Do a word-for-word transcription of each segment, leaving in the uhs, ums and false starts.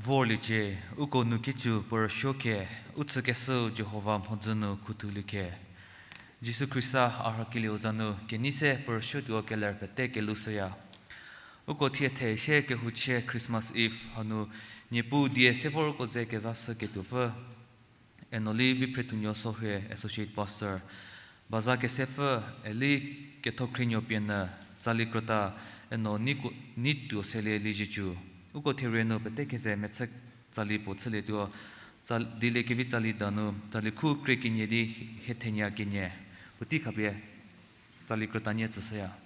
Vorliecie, uko nu kicü puo rüsuo khe, u tsükeshüu Jihova mhodzü nu khuthulie khe. Jisu Khrista a rhakelieu za nu kenei se puo rüsuotuo keler pete kelou shüya. Uko thie theshie kehouchie Christmas Eve hanu Niepuu die se vor uko ze kezashüketuopfü, Enoli Viphretuonuo Sorhie, Associate Pastor, baza kesepfü, Eli Kethokhrenuo Pienyü, tsali krüta, Eno Niko-, Nituo Selie Liezietsu. Uko therie nu pete keze mechü tsali puo chülietuo, tsa-, dieliekevi tsali danu, tsali khu krie kenie di hie thenie kenie, puotei khapie tsali krüta nie tsüshüya.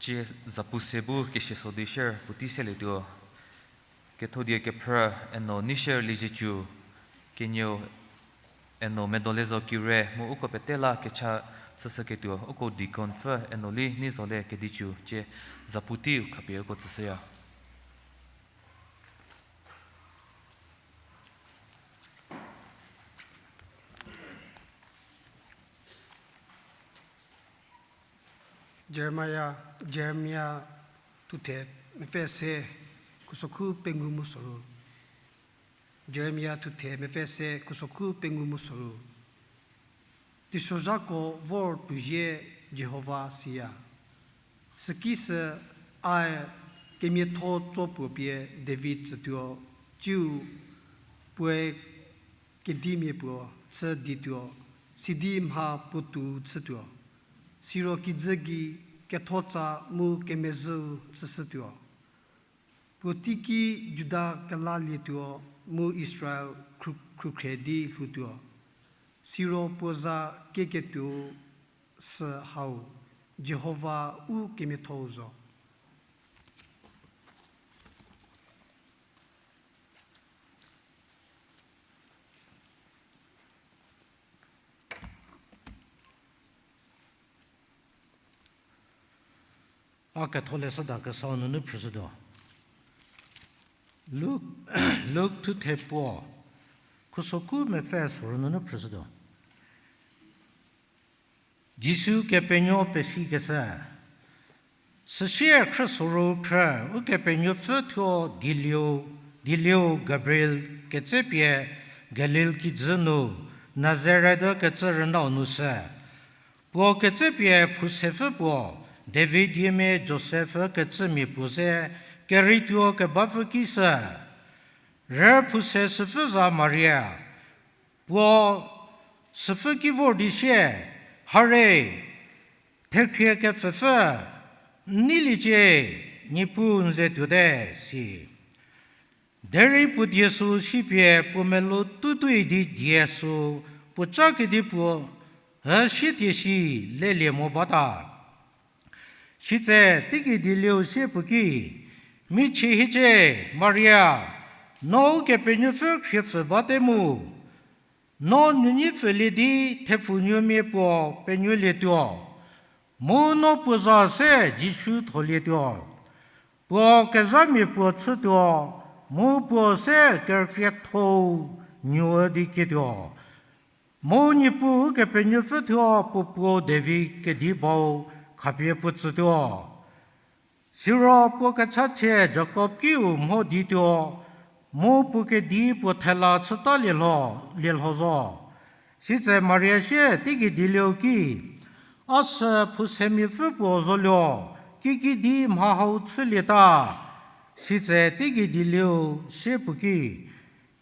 Tsie zapu se bu kesieso di share puotei selietuo. Kethodie kephrü Eno Neisherlie Ziecu, kenieu Eno Medolezo Kire mu uko pete la kecha chüshüketuo uko deaconpfü Enoli Neizole Kedicu tsie zapu teiu khapie uko tsüshüya. Jeremia, Jeremia thuthe mepfü se khusokhu pengou mu soru. Jeremia thuthe mepfü se khusokhu pengou mu soru. Teisozhako vor tuozie Jihova siya. Sükisü ae kemiatho tso puo pie David tsütuo, tsiu puoe kedimia puo chü dituo, sidi mha puotou chütuo. Siro kijü gei kethotsa mu kemezhüu chüshütuo. Puo teiki Juda kelalietuo mu Israel khru-, khrukhre di lhoutuo. Siro puo za kieketuo sü hau, Jihova u kemiathou zo. A ketholeshüda kesau nunu phrüshütuo. Luk, Luk thuthe puo, khusokhu mepfü sorou nunu phrüshütuo. Jisu Kepenuo pesikeshü. Süsie khrüsorou khrü, Ukepenuopfü thuo dielieu, dielieu Gabriel ketsepie Galil kijü nu Nazaret kecü rünau nu shü. Puo ketsepie phusepfü puo, David yiemia Josef kecümia puo ze, kerituo kebapfü ki shü. Rü phuse süpfü za Maria, puo süpfü ki vor di sie, Hare, thekhrie kepfhüpfü, n neiliecie, Niepuu n ze tuote, si. Derei puo die sü sipie puo melou tutuoi di die sü puo ca kedipuo, hü sie tie si lelie mo bata. Sitse teigei dielieu sie puo ki, Michie hiecie, Maria, no Ukepenuopfü khriepfü bate mu, no nunyipfülie di thepfunuomia puo penuolietuo, mu no puo za se Jisu tholietuo. Puo kezhamia puo chütuo, mu puo se kerükriethou nuo di kietuo. Mu Niepuu Ukepenuopfü thuo puo puo David kedi bau khapie puo tsütuo. Siro puo kechachie Jakob kiu mho dituo, mu puo kedi puo thela chütalie lho, lie lho zo. Sitse Maria sie teigei dielieu ki, A sü phusemiapfü puo zoluo, kikidi mha hau chülieta. Sitse teigei dielieu sie puo ki,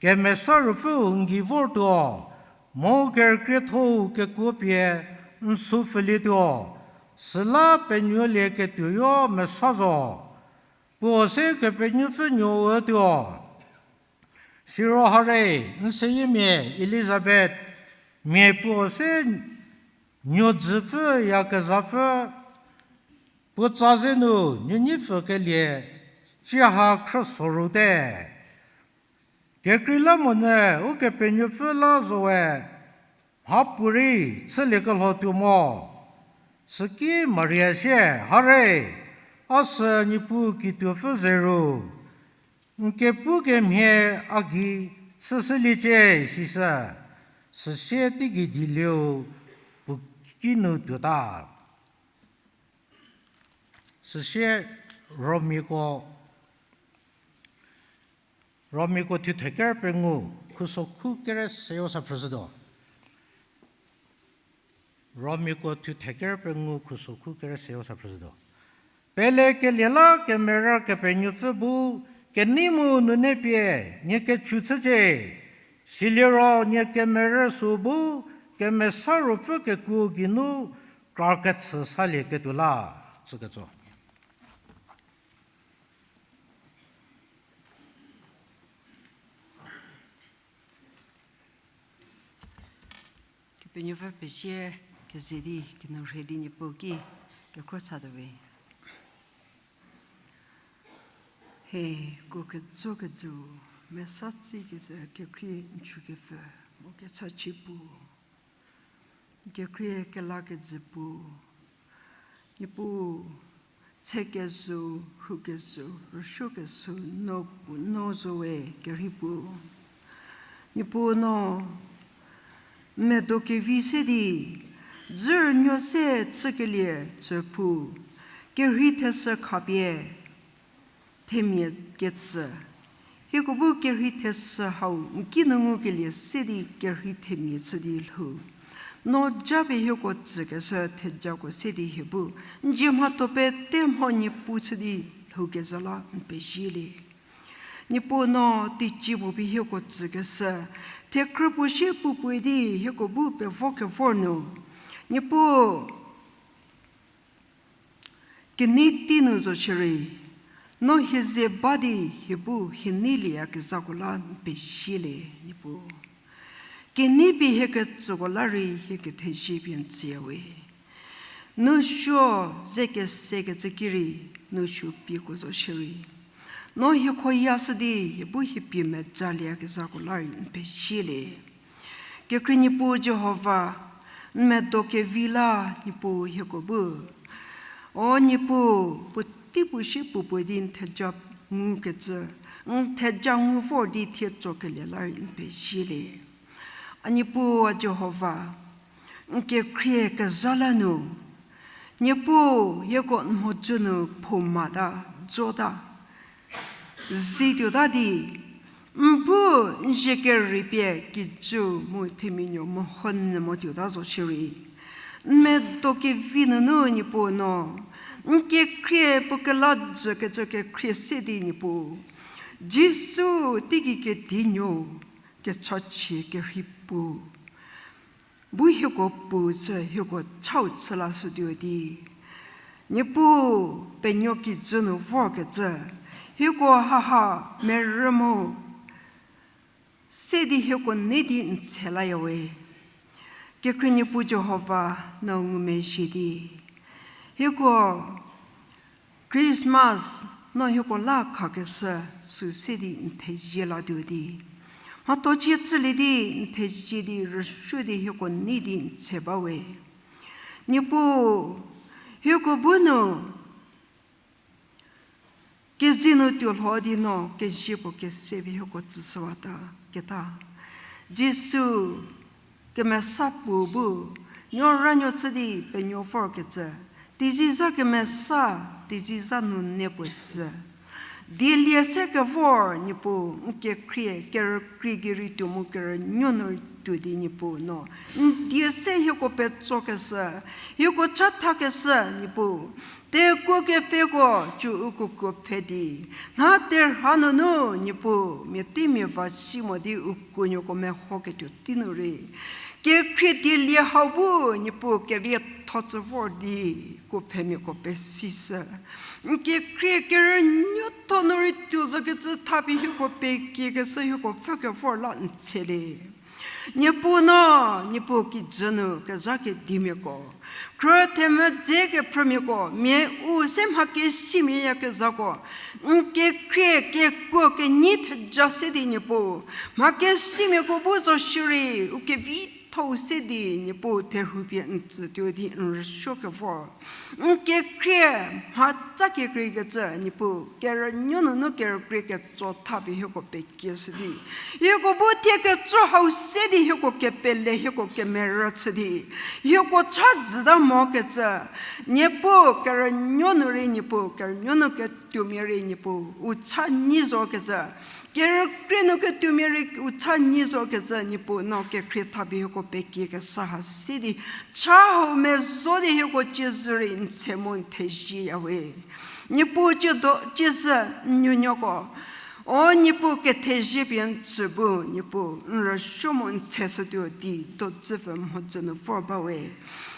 Kemesa Ruopfüu n gei vortuo, mu kerükriethou kekuo pie n sü pfhülietuo, süla penuolieketuoyo mesa zo. Puo se Kepenuopfü nuou ütuo. Siro hare, n seyiemia Elizabet, mia puo se nuodzüpfü yakezhapfü, puo tsa ze nu nunyipfükelie, cie ha khrüsorou te. Kekreilamonyü Ukepenuopfü la zowe, mhapuorei chüliekelho tuo mo. Süki Maria sie, Hare, a sü Niepuu kituopfü ze ru, n kepu kemhie a gei chüshüliecie, sishü. Süsie teigei dielieu puo kinu tuota. Süsie Romiako, Romiako thuthe ker pengou, khusokhu kere seu sa phrüshütuo. Romiako thuthe ker pengou, khusokhu kere seu sa phrüshütuo. Pelekelie la kemerü Kepenuopfü bu, kenei mu nune pie nie kechü chücie, siliro nie kemerü sü bu, Kemesa Ruopfü kekuo geinu krakechü salieketuo la, tsüketso. Kepenuopfü pezie keze di kinu rhie di Niepuu ki kekhro chatuo we. He, ko ketso kejü, mesa tsi kecü kekhrie n chükepfü, mu kechachie pu. Kekhrie kelakejü pu, Niepuu, tsekezhü, rhukezhü, rüsuokezhü, no pu, no zo we kerhei pu. Niepuu no, medo kevi se di, dzürünuo se chükelie tsü pu, kerhei theshü khapie, themia kecü. Hieko bu kerhei theshü hau n kinu ngukelie se di kerhei themia chü di lhou. No japie hieko tsükeshü thejako se di hie bu, n dzie mhatho pete mho Niepuu chü di lhoukezha la n pezie le. Niepuu no teicie puo pie hieko tsükeshü, thekhrü puo sie puo puoe di hieko bu pevo kevor nu. Niepuu, kenei tei nu zo shierei, no hie ze ba di hie bu hie neilieyakezhako la n pezie le, Niepuu. Kenei pie hie ketsüko la rei hie kethezie pie n tsüya we. Nousuo ze kesekecü ki rei, nousuo pieko zo shierei, no hie khoyashü di hie bu hie pie mejaliyakezhako la rei n pezie le. Kekhrie Niepuu Jihova, n medo kevi la Niepuu hieko bu O Niepuu, puotei puo sie puo puo di n theja ngukecü, n theja ngu vor di thie tsokelie la rei n pezielie. A Niepuu, a Jihova, n kekhrie kezha la nu, Niepuu, hieko n mhodzü nu phoumata, jota, zi tuota di, n bu n zie kerei pie kijü mu themia nuo meho nyü mo tuota zo shierei, n medo kevi nunu Niepuu no, n kekhrie puo kela jükecü kekhrie se di Niepuu, Jisu teigei kedi nuo kechachie kerhei puo bu hieko pu chü hieko chau chü lashütuo di, Niepuu, penuo kijü nu vorkecü, hieko haha merü mu se di hieko nei di n tshe layawe. Kekhrie Niepuu Jihova, no ngumezhie di, hieko Christmas no hieko la khakeshü sü se di n thezie latuo di, mhatho cie chülie di n thezie di rüsuo di hieko nei di n tshe bawe. Niepuu, hieko bu nu kezie nu tuolho di no kezie puo kese pie hieko tsüshüwata keta, Jisu kemesa puo bu nuo ranuo chü di penuo vorkecü, teizie zha kemesa, teizie zha nu ne puo sü dielie se kevor Niepuu, n kekhrie kerükrie gei rei tuo mu kerünuo nu rei tuo di Niepuu no, n die se hieko petsokeshü, hieko chathakeshü Niepuu, tekuo kepfheko cü uko kuo pfhe di, nha terha nunu Niepuu, mia teimia va si mo di u kuonuoko mehoketuo tei nu rei, kekhrie dielie hau bu Niepuu kerietho tsü vor di, kuo pfhemiako pesishü. N kekhrie kerünuotho nu rei tuo zokecü thapie hieko pekiekeshü hieko pfhükevor la n tshelie. Niepuu no, Niepuu kijü nu kezha kedimiako, khrüthemvü dze kephrümiako, mia u se mha kesimia yakezhako, n kekhrie kekuo kenyi theja se di Niepuu, mha kesimiako bu zo shierei u kevitho-u se di Niepuu therhu pie n tsütuo di n rüsuo kevor. N kekhrie mhatsa kekreikecü Niepuu kerünuo nunu kerükrie ketso thapie hieko pekieshü di, hieko bu thie ketso hau se di hieko kepele hieko kemerü chü di, hieko cha jüta mokecü, Niepuu kerünuo nu rei Niepuu kerünuo nu ketuomia rei Niepuu u cha nyi zokecü, kerükrie nu ketuomia rei u cha nyi zokecü Niepuu no kekhrie thapie hieko pekiekeshü ha se di, cha hau mezo di hieko ciezü rei n tshe mu n thezie yawe. Niepuu ciedo ciezü n nuonuoko, o Niepuu kethezie pie n tsü bu Niepuu n rüsuo mu n tsheshütuo di dodzüpfü mhodzü nu vor bawe.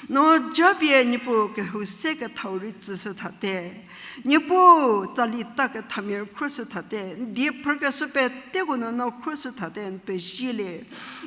No japie Niepuu kehou se kethau rei tsüshü thate, Niepuu tsali ta kethamia rei khruoshü thate, n die phrükeshü peteko nu no khruoshü thate n pezielie.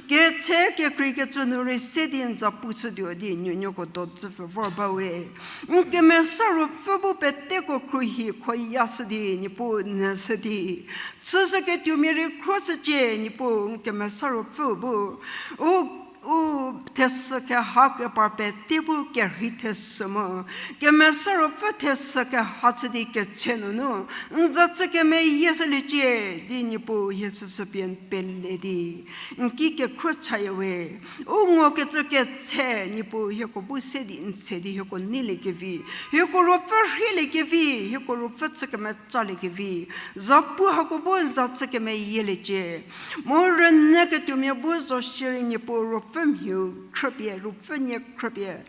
Ketse kekreikecü nu rei se di n za pushütuo di nuonuoko dodzüpfü vor bawe. N kemesa ruopfü bu peteko khruohi khoyashü di Niepuu nyüshü di, chüshüketuomia rei khruoshücie Niepuu, n kemesa ruopfü bu u u thesü keha kepar pete bu kerhei thesü mu, kemesa ruopfü thesü keha chü di ketse nunu n za chü kemeyieshüliecie di Niepuu hie süsü pie n pele di n ki kekhruo chaya we. U ngukecü ketse Niepuu hieko bu se di n tshe di hieko neiliekevi, hieko ruopfü rheiliekevi, hieko ruopfü chü kemetaliekevi, zapu hako bu n za chü kemeyieliecie. Mu rünyüketuomia bu zo shierei Niepuu ruopfü mhiu khrüpie, ruopfü nie khrüpie,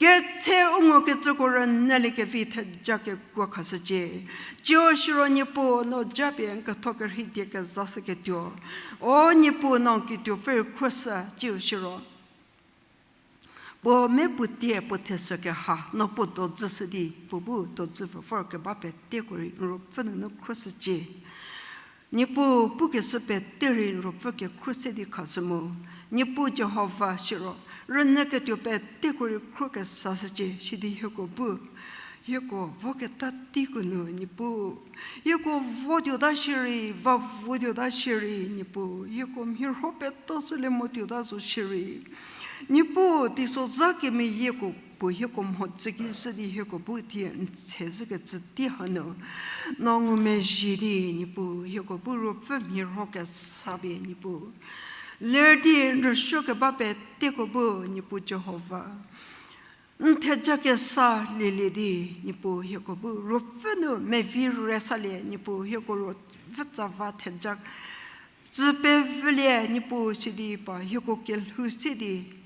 ketse u ngukecüko rünyüliekevi theja kekuo khashücie. Tsiu siro Niepuu no japie n ketho kerhei die kezashüketuo, o Niepuu no kituopfü rei khruoshü tsiu siro puo me puo tie puo thesü keha no puo dodzüshü di puo bu dodzüpfü vor keba peteko rei n ruopfü nunu khruoshücie. Niepuu pukeshü pete rei n ruopfü kekhruo se di khashü mu, Niepuu Jihova siro rünyüketuo peteko rei khruo kesashücie sidi hieko bu hieko voketa teiko nu Niepuu, hieko votuota shierei, va votuota shierei Niepuu, hieko mhierho petoshülie motuota zo shierei, Niepuu teisozha kemeyieko puo hieko mhodzü ki zhü di hieko bu thie n tsezhükecü tei hanu, no ngumezhie di Niepuu hieko bu ruopfü mhie rho kesa pie Niepuu, ler di n rüsuo keba peteko bu Niepuu Jihova n theja kesa lielie di Niepuu hieko bu ruopfü nu mevi rei salie Niepuu hieko ruopfü tsava theja tsü pevülie Niepuu sidi pa hieko kelhou se di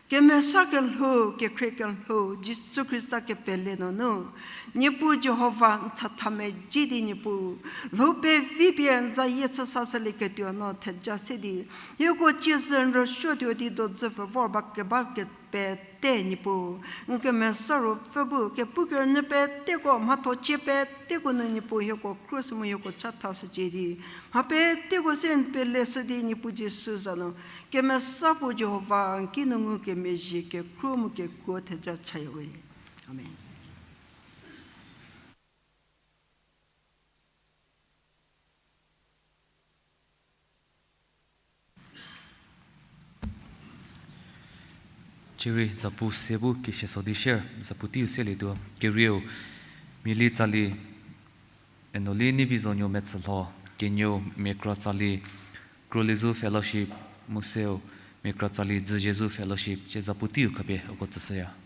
kemesa kelhou, kekhrie kelhou, Jisu Khrista kepele nunu Niepuu Jihova n chatha mezhie di Niepuu lhou pevi pie n zayie chü sa shülieketuo no theja se di hieko cie sü n rüsuotuo di dodzü pfü vor ba keba ke pete Niepuu, n kemesa ruopfü bu kepu kerünyü peteko mhatho cie peteko nu Niepuu hieko khrüshü mu hieko chatha shücie di mha peteko se n peleshü di Niepuu Jisu za nu kemesa puo Jihova n kinu ngukemezhie kekhruo mu kekuo theja chaya we. Amen. Cierei zapu se bu kesieso di shier, zapu teiu selietuo. Kerieu, Miali Tsali, Enoli Nivizonuo Metsülho, kenieu Miakra Tsali, Krolizu Fellowship, mu seu Miakra Tsali Dzüziezu Fellowship, cie zapu teiu khapie uko tsüshüya.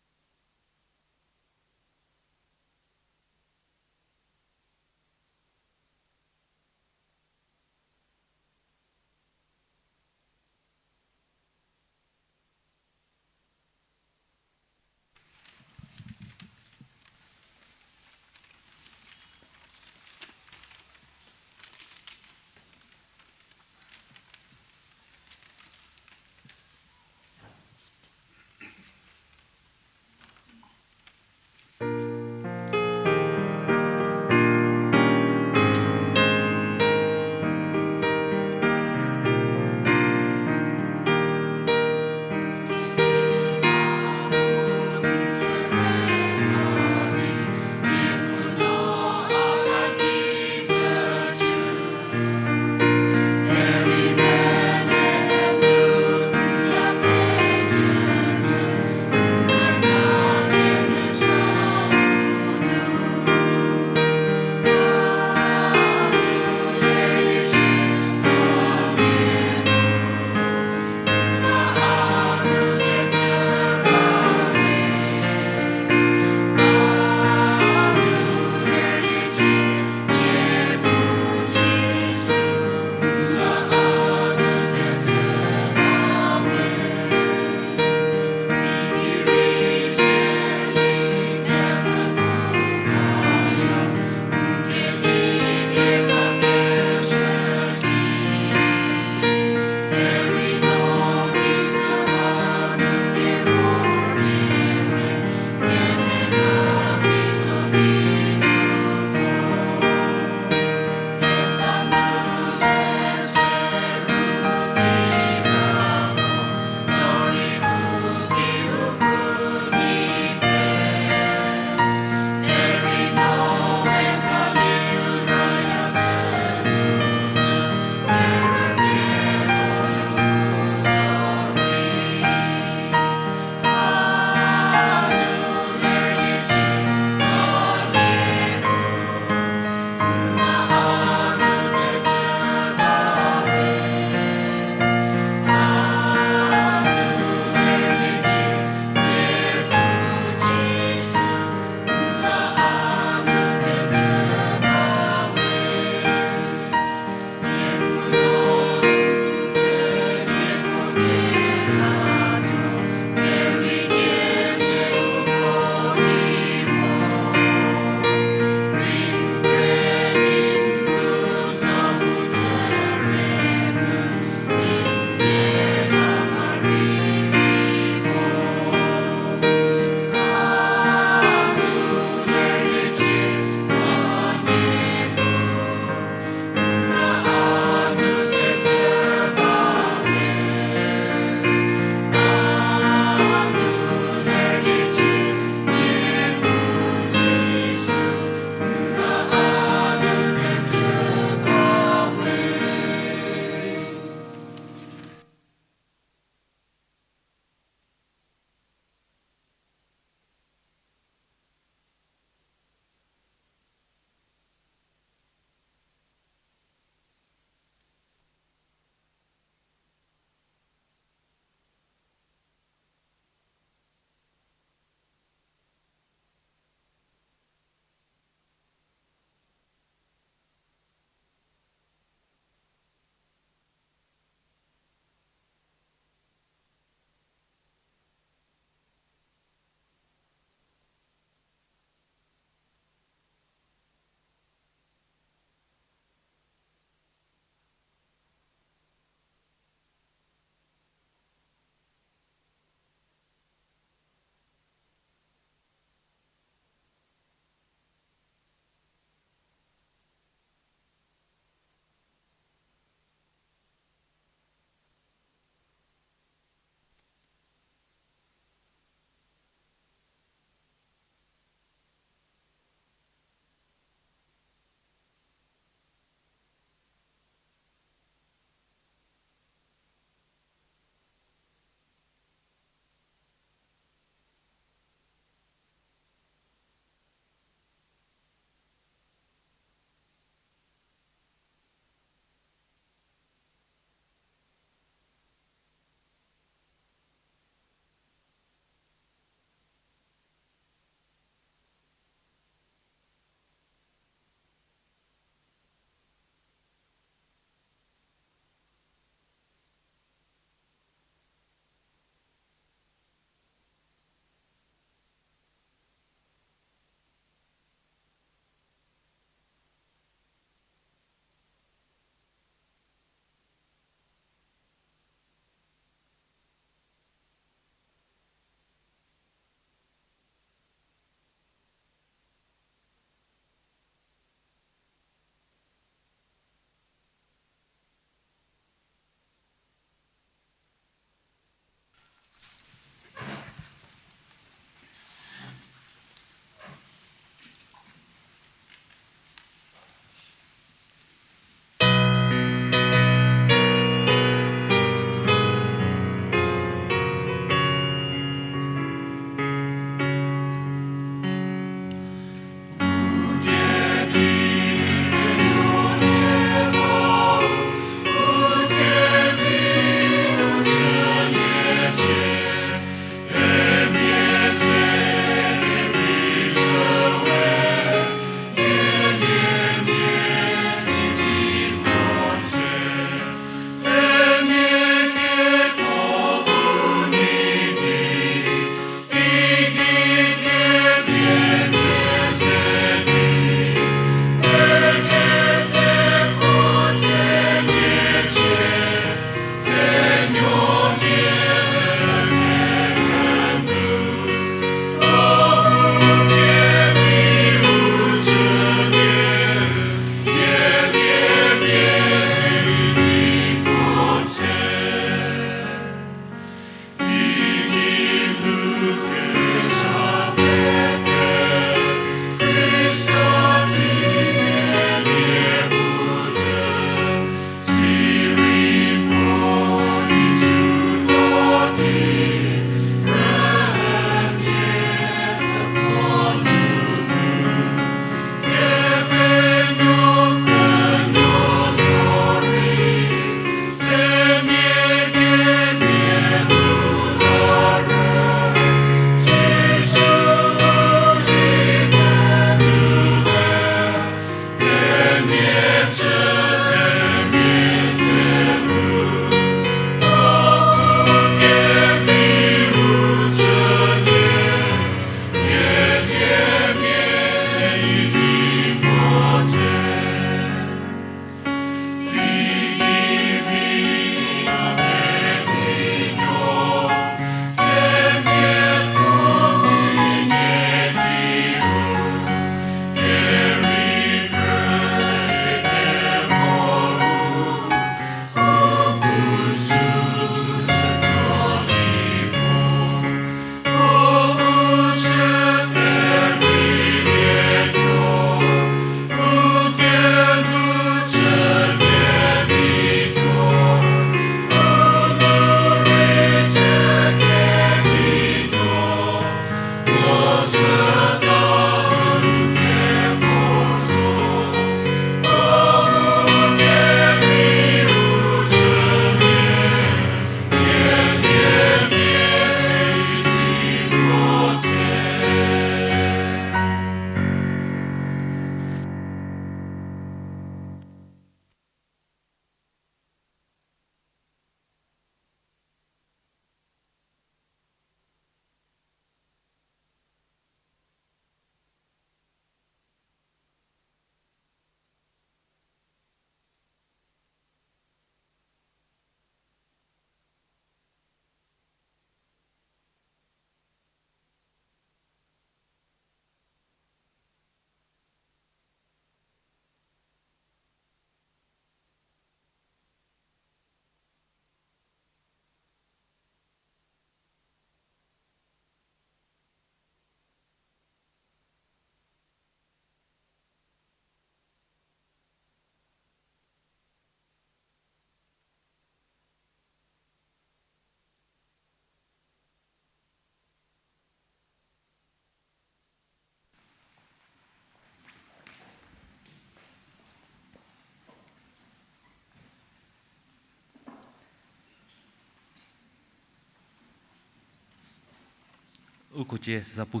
Uko cie zapu,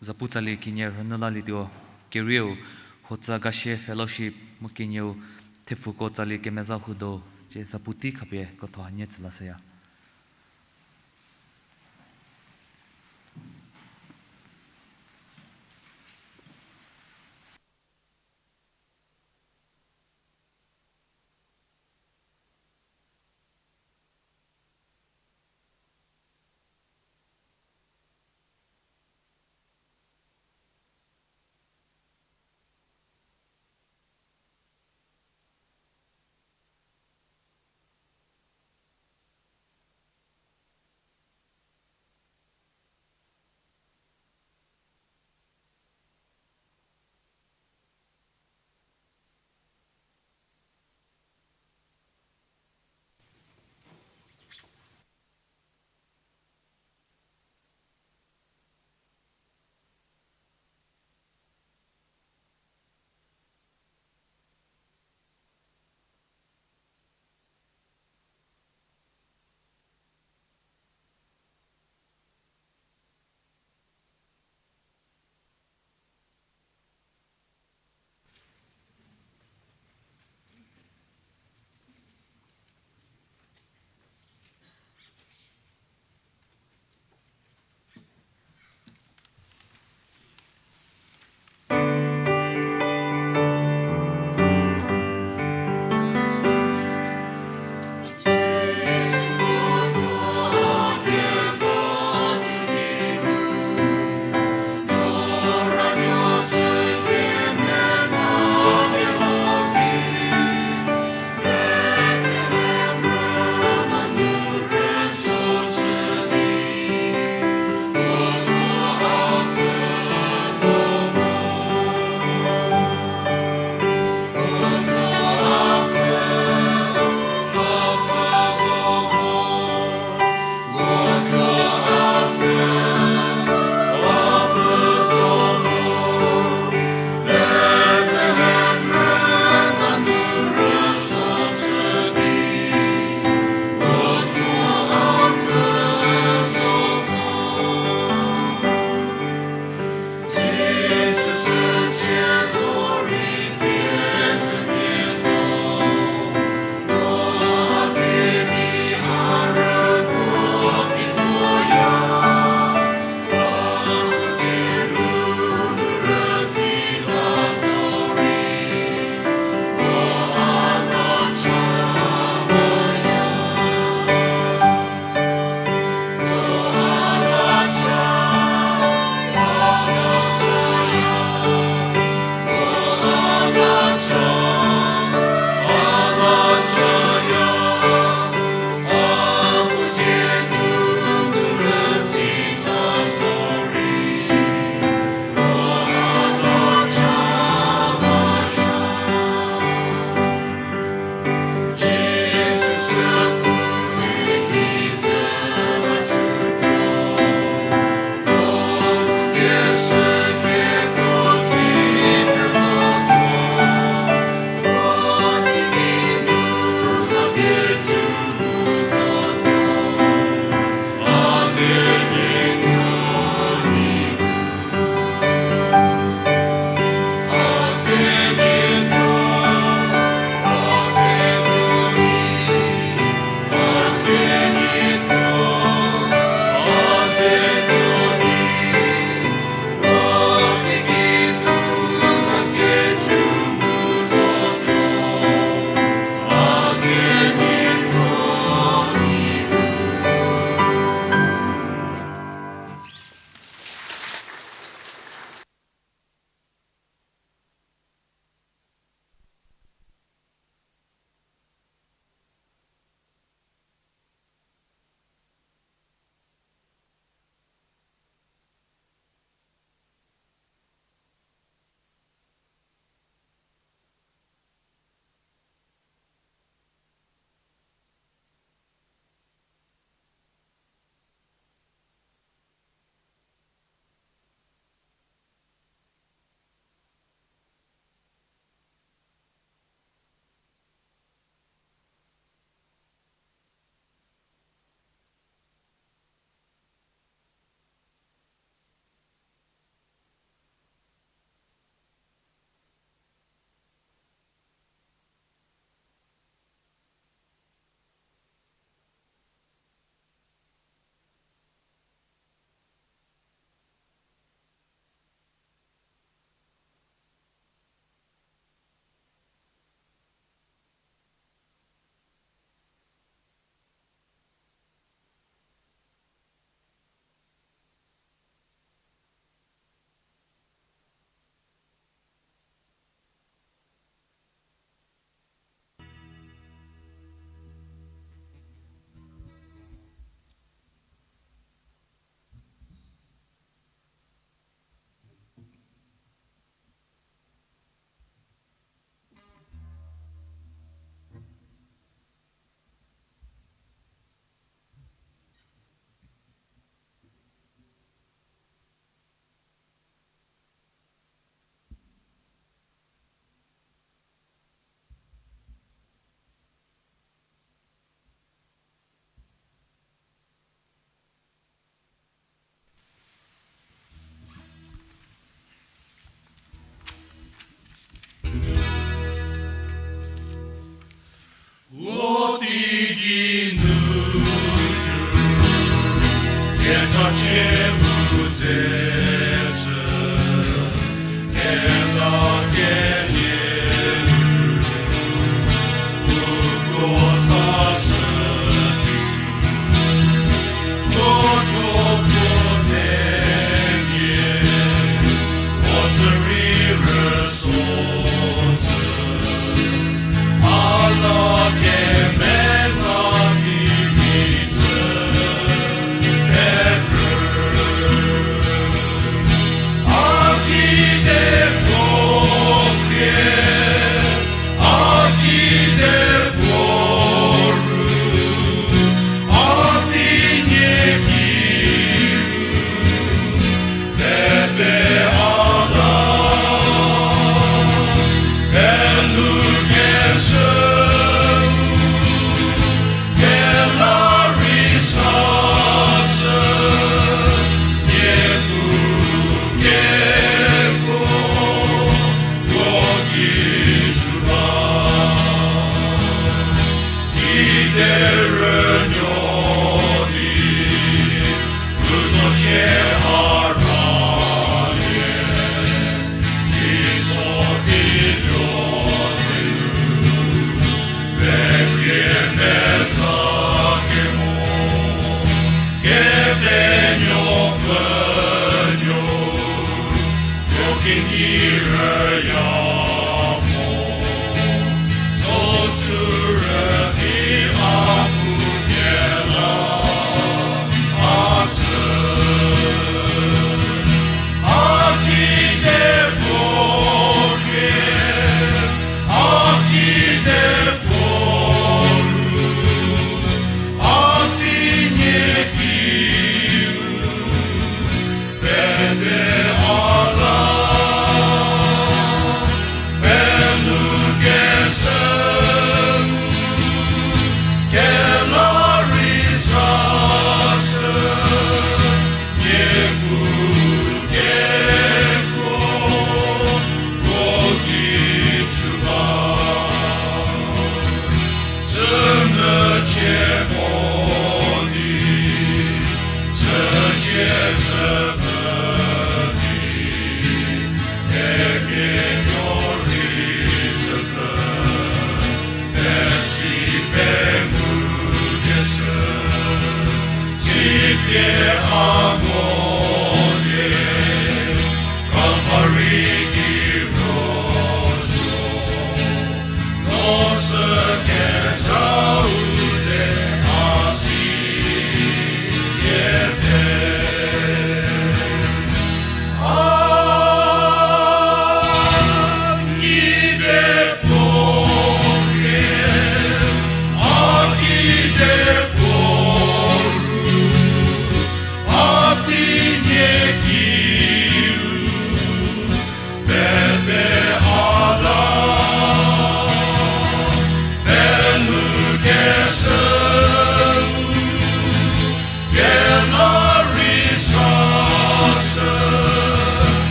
zapu tsali kenie rhünyü lalietuo, kerieu, Hotsa Gasie Fellowship mu kenieu, thepfuko tsali kemeza huo do, cie zapu tei khapie krotho hanie tsü lashüya.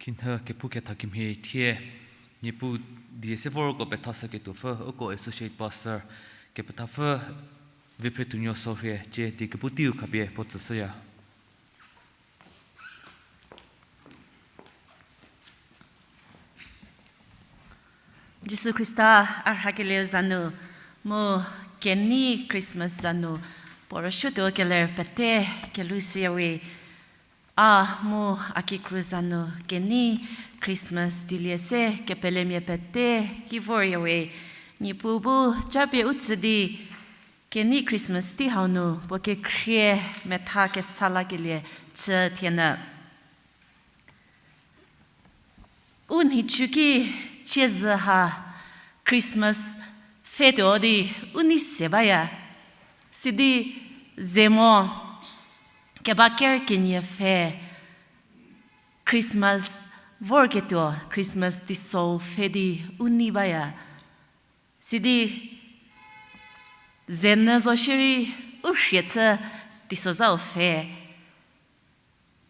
Khinhie kepu ketha kemhie thie, Niepuu die se vorko pethashüketuopfü, uko Associate Pastor kepethapfü Viphretuonuo Sorhie, cie die kepu teiu khapie puo tsüshüya. Jisu Khrista a rhakelieu za nu, mu kenei Christmas za nu, puo rüsuotuo keler pete kelushüyawe. A mu a kikru za nu kenei Christmas dielie se kepelemia pete ki voryawe. Niepuu bu japie u tsü di, kenei Christmas tei hau nu puo kekhrie metha kesa lakelie chü thienyü. U nhicu ki chiezü ha Christmas pfhetuo di u nei se baya. Sidi zemo keba ker kenie pfhe Christmas vorketuo, Christmas teisou pfhe di u nei baya. Sidi zenyü zo shierei u rhie chü teisozhau pfhe.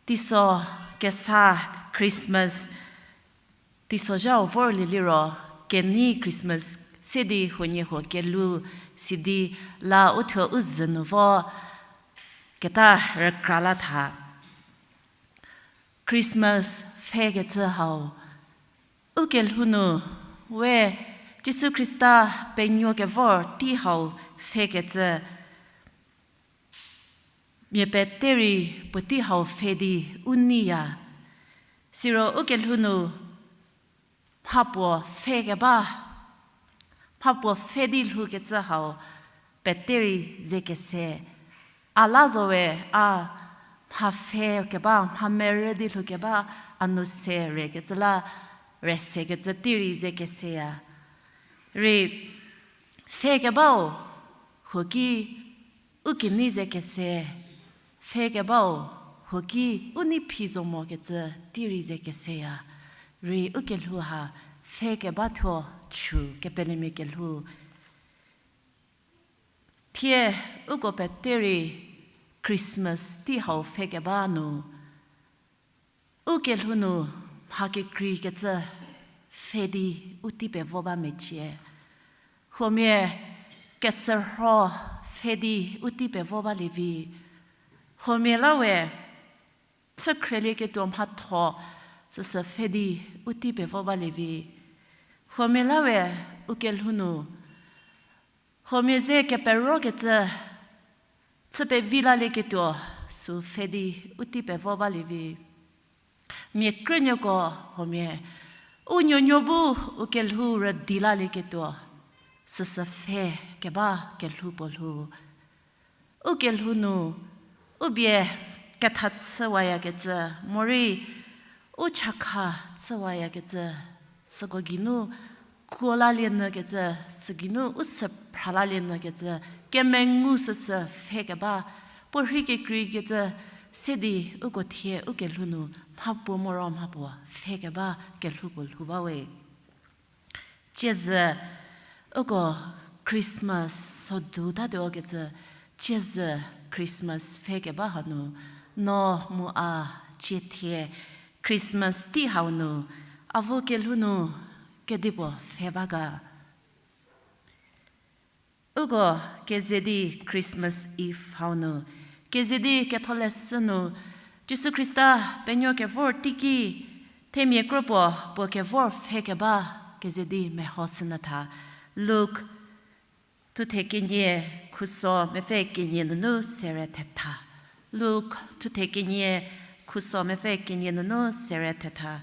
Teiso kesa Christmas teisozhau vorlie liro, kenei Christmas se di huoniehuo kelu sidi la u thuo u zhü nu vo keta rükra la tha. Christmas pfhekecü hau u kelhou nu we Jisu Khrista penuo kevor tei hau pfhekecü Mia pete rei puotei hau pfhe di u neiya. Siro ukelhou nu mhapuo pfhe keba, mhapuo pfhe di lhoukecü hau pete rei ze kese. A la zo we, a mha pfhe keba, mha merü di lhoukeba, a nu se rekecü la, re sekecü tei rei ze keseya. Rei pfhe kebau, huoki u kenei ze kese, pfhe kebau, huoki u nei phi zo mokecü tei rei ze keseya. Rei ukelhou ha pfhe keba thuo chu kepelemia kelhou. Thie uko pete rei Christmas tei hau pfhe keba nu, ukelhou nu mha kekreikecü pfhe di u tei pevo ba mecie. Huomia kesürho pfhe di u tei pevo balie vi. Huomia la we chü khrelieketuo mhatho süsü pfhe di u tei pevo balie vi. Huomia la we ukelhou nu huomia ze keperokecü chü pevi lalieketuo sü pfhe di u tei pevo balie vi. Mia krünuoko huomia u nuonuo bu ukelhou rüdi lalieketuo süsü pfhe keba kelhou puo lhou. Ukelhou nu u bie ketha chüwayakecü, morei u chakha chüwayakecü, süko geinu kuo lalie nyükecü, sü geinu u sü phra lalie nyükecü, kemengu süsü pfhe keba, puorhi kekreikecü, se di uko thie ukelhou nu mhapuo moro mhapuo pfhe keba kelhou puo lhou ba we. Ciezü uko Christmas sodu tatuo kecü, ciezü Christmas pfhe keba hanu, no mu a cie thie Christmas tei hau nu, avu kelhou nu kedipuo pfhe ba ga. Uko keze di Christmas Eve hau nu, keze di ketholeshü nu, Jisu Khrista penuo kevor teiki, themia kro puo, puo kevor pfhe keba keze di meho shünyü tha. Luk thuthe kenie khuso mepfü kenie nunu sere thetha. Luk thuthe kenie khuso mepfü kenie nunu sere thetha.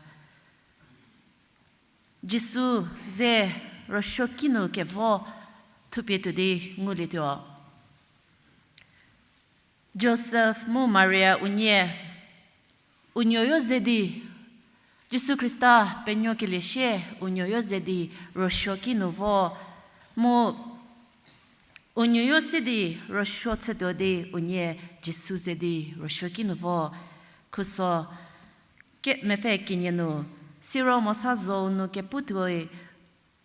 Jisu ze rüsuoki nu kevo thupie tuo di ngulietuo. Josef mu Maria unie, u nuoyo ze di, Jisu Khrista penuokelie sie u nuoyo ze di rüsuoki nu vo, mu u nuoyo se di rüsuo chütuo di unie Jisu ze di rüsuoki nu vo. Khuso ke mepfü kenie nu, siro mosa zhou nu kepu tuoi,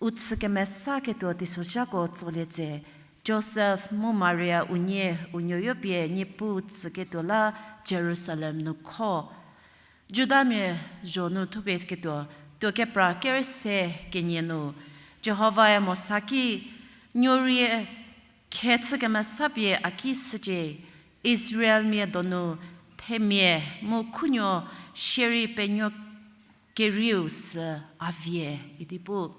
u chü kemesaketuo teisozhako tsolie tse, Josef mu Maria unie u nuoyo pie Niepuu tsüketuo la Jerusalem nu kho. Judamia zho nu thupie ketuo, tuo kepra kerüse kenie nu, Jihovae Mosa ki, nuorie khe chü kemesapie a ki shücie, Israelmia donu themia mu khunuo shierei penuo kerieu sü a vie idi pu.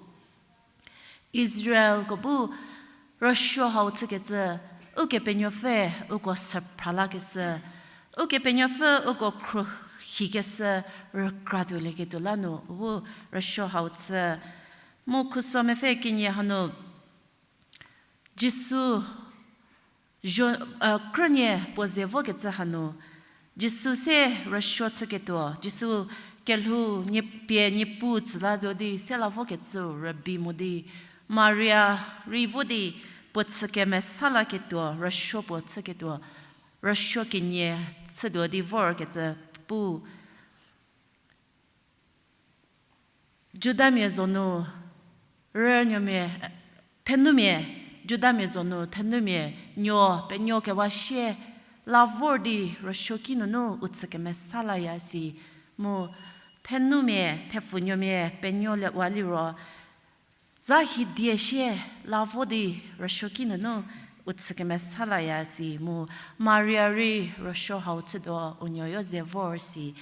Israelko bu rüsuo hau chükecü, Ukepenuopfü uko sü phra lakeshü, Ukepenuopfü uko khruohikeshü rükra tuolieketuo la nu u bu rüsuo hau chü. Mu khuso mepfü kenie hanu, Jisu zho, krünie puo ze vokecü hanu, Jisu se rüsuo chüketuo, Jisu kelhou nie pie Niepuu tsü latuo di se la vokecü rübei mo di, Maria rei vo di puo chü kemesa laketuo, rüsuo puo chüketuo, rüsuo kenie chütuo di vorkecü pu. Judamia zonu rünuomia, thenumia, Judamia zonu thenumia nuo penuo kewa sie la vor di rüsuoki nunu u tsü kemesa laya si, mu thenumia, thepfunuomia penuo le wa liro, za hidie sie la vo di rüsuoki nunu u tsü kemesa laya si, mu Maria rei rüsuo hau chütuo u nuoyo ze vor si.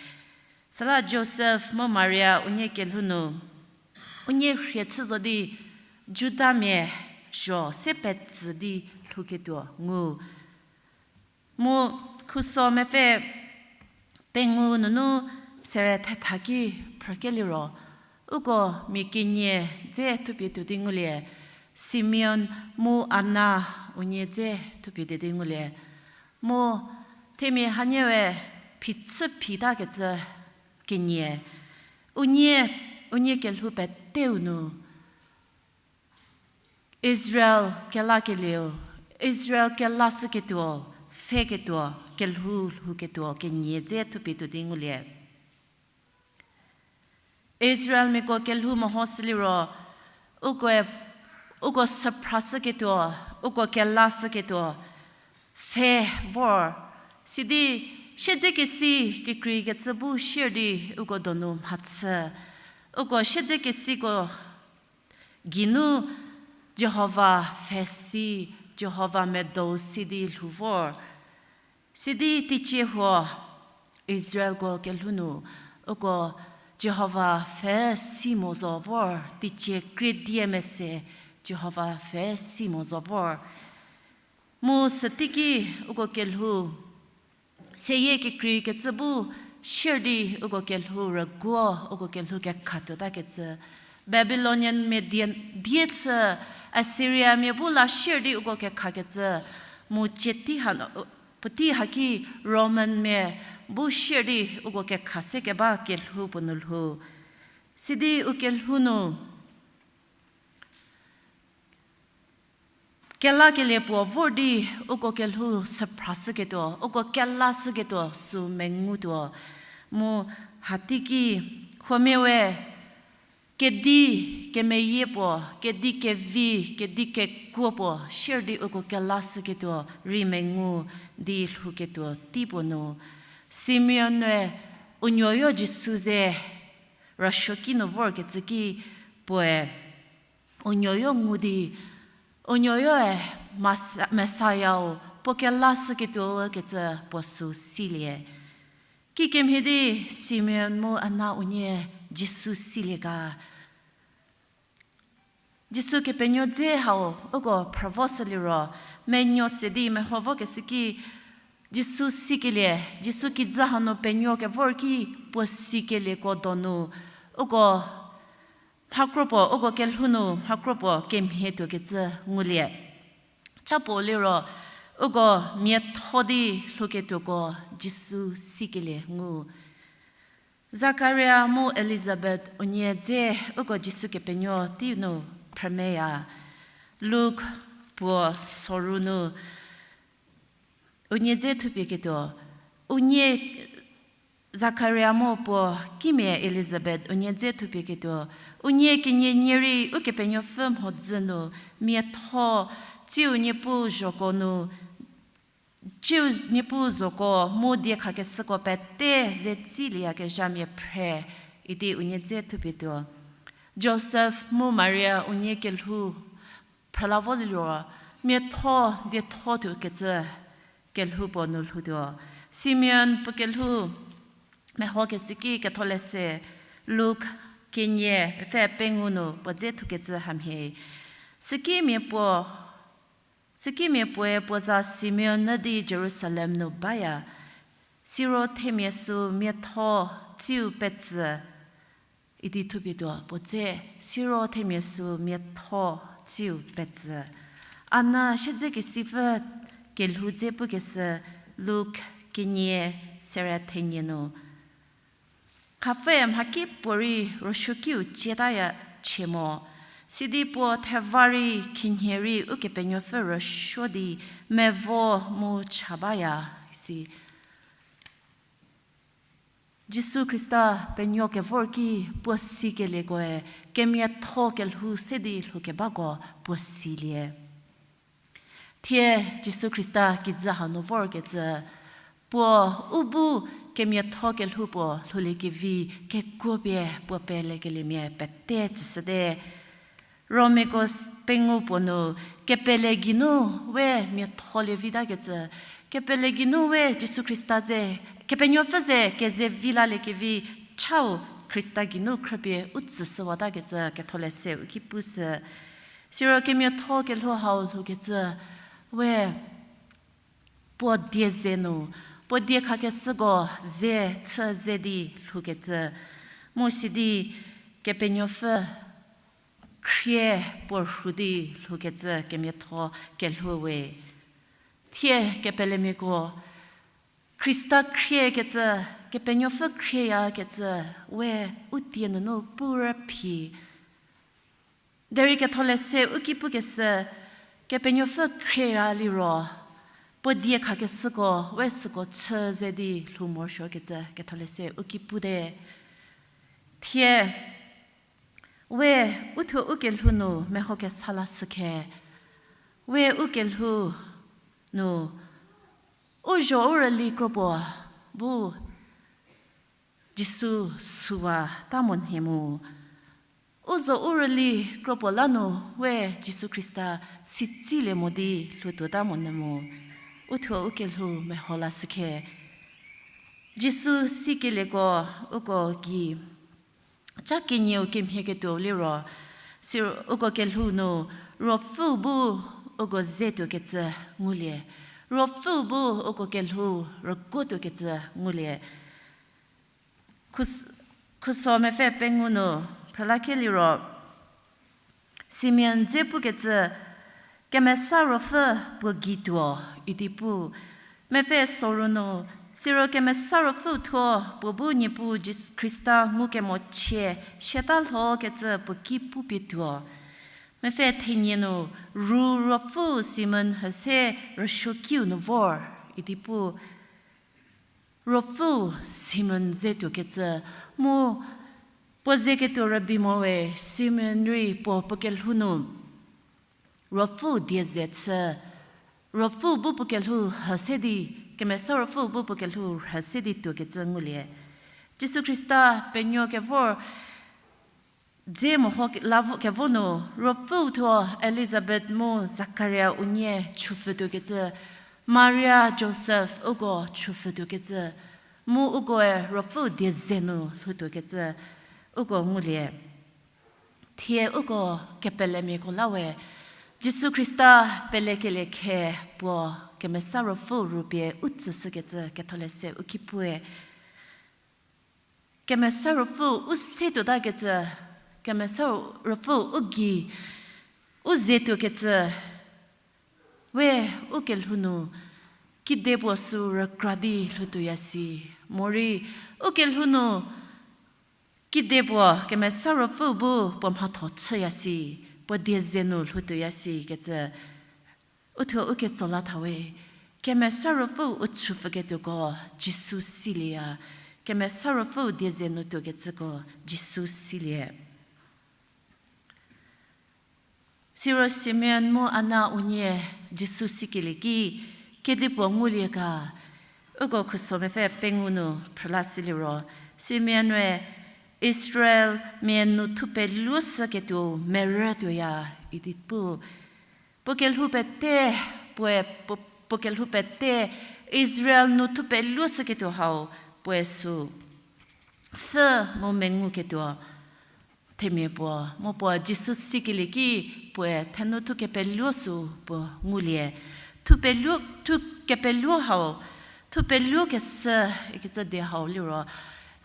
Süla Josef mu Maria unie kelhou nu, unie rhie chü zo di Judamia zho se petsü di lhouketuo ngu. Mu Khuso mepfü pengou nunu sere thetha ki phrükeliro, uko mia kenie dze thupie tuo di ngulie, Simeon mu Ana unie dze thupie tuo di ngulie. Mu themia hanie we phichü phitakecü kenie, unie, unie kelhou peteu nu Israel kelakelieu, Israel kelashüketuo, pfheketuo, kelhou lhouketuo kenie dze thupie tuo di ngulie. Israelmiako kelhou mehoshüliro, uko, uko süphrashüketuo, uko kelashüketuo, pfhe vor, sidi siedzekesi kekreikecü bu sier di uko donu mhachü. Uko siedzekesiko geinu Jihova pfhe si, Jihova medou si di lhou vor. Sidi teicie huo Israelko kelhou nu, uko Jihova pfhe si mo zo vor, teicie krie die mese Jihova pfhe si mo zo vor. Mu süteiki uko kelhou seyie kekreikecü bu sier di uko kelhou rüguo, uko kelhou kekhatuotakecü. Babylonian mia die, die chü, Assyriamia bu la sier di uko kekhakecü. Mu cieti ha, puotei haki Romanmia bu sier di uko kekha se keba kelhou puo nu lhou. Sidi u kelhou nu kelakelie puo vor di uko kelhou süphrashüketuo, uko kelashüketuo sü mengutuo. Mu hateiki huomia we kedi kemeyie puo, kedi kevi, kedi kekuo puo sier di uko kelashüketuo rei mengu di lhouketuo tei puo nu, Simeon-e u nuoyo Jisu ze rüsuoki nu vorkecü ki puoe u nuoyo ngu di, u nuoyoe Messiah-u puo kelashüketuo kecü puo sü silie. Kikemhie di Simeon mu Ana unie Jisu silie ga? Jisu Kepenuo dze hau uko phrüvoshüliro, menuo se di meho vokeshü ki Jisu sikelie, Jisu kijü hanu penuo kevor ki puo sikelieko donu, uko mhakro puo, uko kelhou nu mhakro puo kemhie tuokecü ngulie. Cha puo liro, uko miatho di lhouketuoko Jisu sikelie ngu. Zakaria mu Elizabeth unie dze uko Jisu Kepenuo tei nu phrümeya. Luk puo soru nu unie dze thupieketuo, unie Zakaria mu puo kimia Elizabeth unie dze thupieketuo, unie kenie nie rei Ukepenuopfü mhodzü nu miatho, tsiu Niepuu zhoko nu, tsiu Niepuu zhoko mu diekhakeshüko pete ze tsilieyakezhamia phre, idi unie dze thupietuo. Josef mu Maria unie kelhou phrüla vo liro, miatho dietho tuokecü kelhou puo nu lhoutuo. Simeon puo kelhou mehokeshü ki Ketholeshü Luk kenie pfü pengou nu puo dze thukecü hamhie. Sükimia puo, sükimia puoe puo za Simeon nü di Jerusalem nu baya. Siro themia sü miatho tsiu petsü, idi thupietuo puo dze, siro themia sü miatho tsiu petsü. Ana siedzekesipfü kelhou dze pukeshü Luk kenie sere thenie nu. Khapfü mhakipuorei rüsuokiu cietaya chie mo, sidi puo theva rei khinhie rei Ukepenuopfü rüsuo di mevo mu cha baya, isi. Jisu Khrista penuo kevor ki puo sikeliekoe kemiatho kelhou se di lhoukebako puo silie. Thie Jisu Khrista kijü hanu vorkecü, puo u bu kemiatho kelhou puo lhouliekevi kekuo pie puo pelekeliemia pete tsüshüte. Romiako s-, pengou puo nu, kepele geinu we miatholie vitakecü, kepele geinu we Jisu Khrista ze, Kepenuopfü ze keze vi laliekevi chau Khrista geinu khrüpie u tsüshüwatakecü Ketholeshü u ki pushü. Siro kemiatho kelhou hau lhoukecü we puo die ze nu, Puo diekhakeshüko ze chü ze di lhoukecü, mu sidi Kepenuopfü khrie puo rhu di lhoukecü kemiatho kelhou we. Thie kepelemiako, Khrista khriekecü, Kepenuopfü khrieyakecü, we u tie nunu pu rüphi. Derei ketholeshü u ki pukeshü, Kepenuopfü khrieya liro, puo diekhakeshüko we süko chü ze di lhou morosuokecü ketholeshü u ki pute. Thie, we uthuo u kelhou nu meho kesa lashükhe, we u kelhou nu u zho u rüli kropuo bu Jisu süwa ta mo nhie mu. U zho u rüli kropuo la nu we Jisu Khrista sitsilie mo di lhoutuota monyü mu. Uthuo u kelhou meho lashükhe. Jisu sikelieko uko gei ca kenieu kemhieketuo liro, si uko kelhou nu Ruopfü bu uko ze tuokecü ngulie. Ruopfü bu uko kelhou rüguo tuokecü ngulie. Khus-, Khuso mepfü pengou nu phrülakhie liro, Simeon dze pukecü, Kemesa Ruopfü puo gei tuo, idi pu. Mepfü soru nu, siro Kemesa Ruopfü thuo puo bu Niepuu Jisu Khrista ngukemochie siata lhokecü puo ki pupie tuo. Mepfü thenie nu, ru Ruopfü Simeon hüse rüsuokiu nu vor, idi pu. Ruopfü Simeon ze tuokecü, mu puo zeketuo rübei mo we Simeon rei puo puo kelhou nu Ruopfü die ze chü, Ruopfü bu puo kelhou hüse di, Kemesa Ruopfü bu puo kelhou hüse di tuokecü ngulie. Jisu Khrista penuo kevor dze meho ke-, la vo-, kevo nu, Ruopfüu thuo Elizabeth mu Zakaria unie chüpfhütuokecü, Maria Josef uko chüpfhütuokecü, mu ukoe Ruopfü die ze nu lhoutuokecü, uko ngulie. Thie uko kepelemiako la we, Jisu Khrista pelekelie khe puo Kemesa Ruopfü rüpie u tsüshükecü ketholeshü u ki pue. Kemesa Ruopfü u se tuotakecü, Kemesa Ruopfü u gei u ze tuokecü, we u kelhou nu kedipuo sü rükra di lhoutuoya si. Morei u kelhou nu kedipuo Kemesa Ruopfü bu puo mhatho chüya si, puo die ze nu lhoutuoya sikecü. Uthuo u ketso la tha we, Kemesa Ruopfü u chüpfhüketuoko Jisu silieya, Kemesa Ruopfü die ze nu tuokecüko Jisu silie. Siro Simeon mu Ana unie Jisu sikelie ki, kedipuo ngulie ga, uko Khuso mepfü pengou nu phrüla siliro, Simeon-e Israelmia nu thupeluo shüketuo merü tuoya idi pu. Puo kelhou pete, puoe, puo, puo kelhou pete, Israel nu thupeluo shüketuo hau, puoe sü pfhü mu menguketuo themia puo, mu puo Jisu sikelie ki, puoe thenu thu kepeluo sü puo ngulie. Thupeluo, thu kepeluo hau, thupeluo keshü ikecü die hau liro,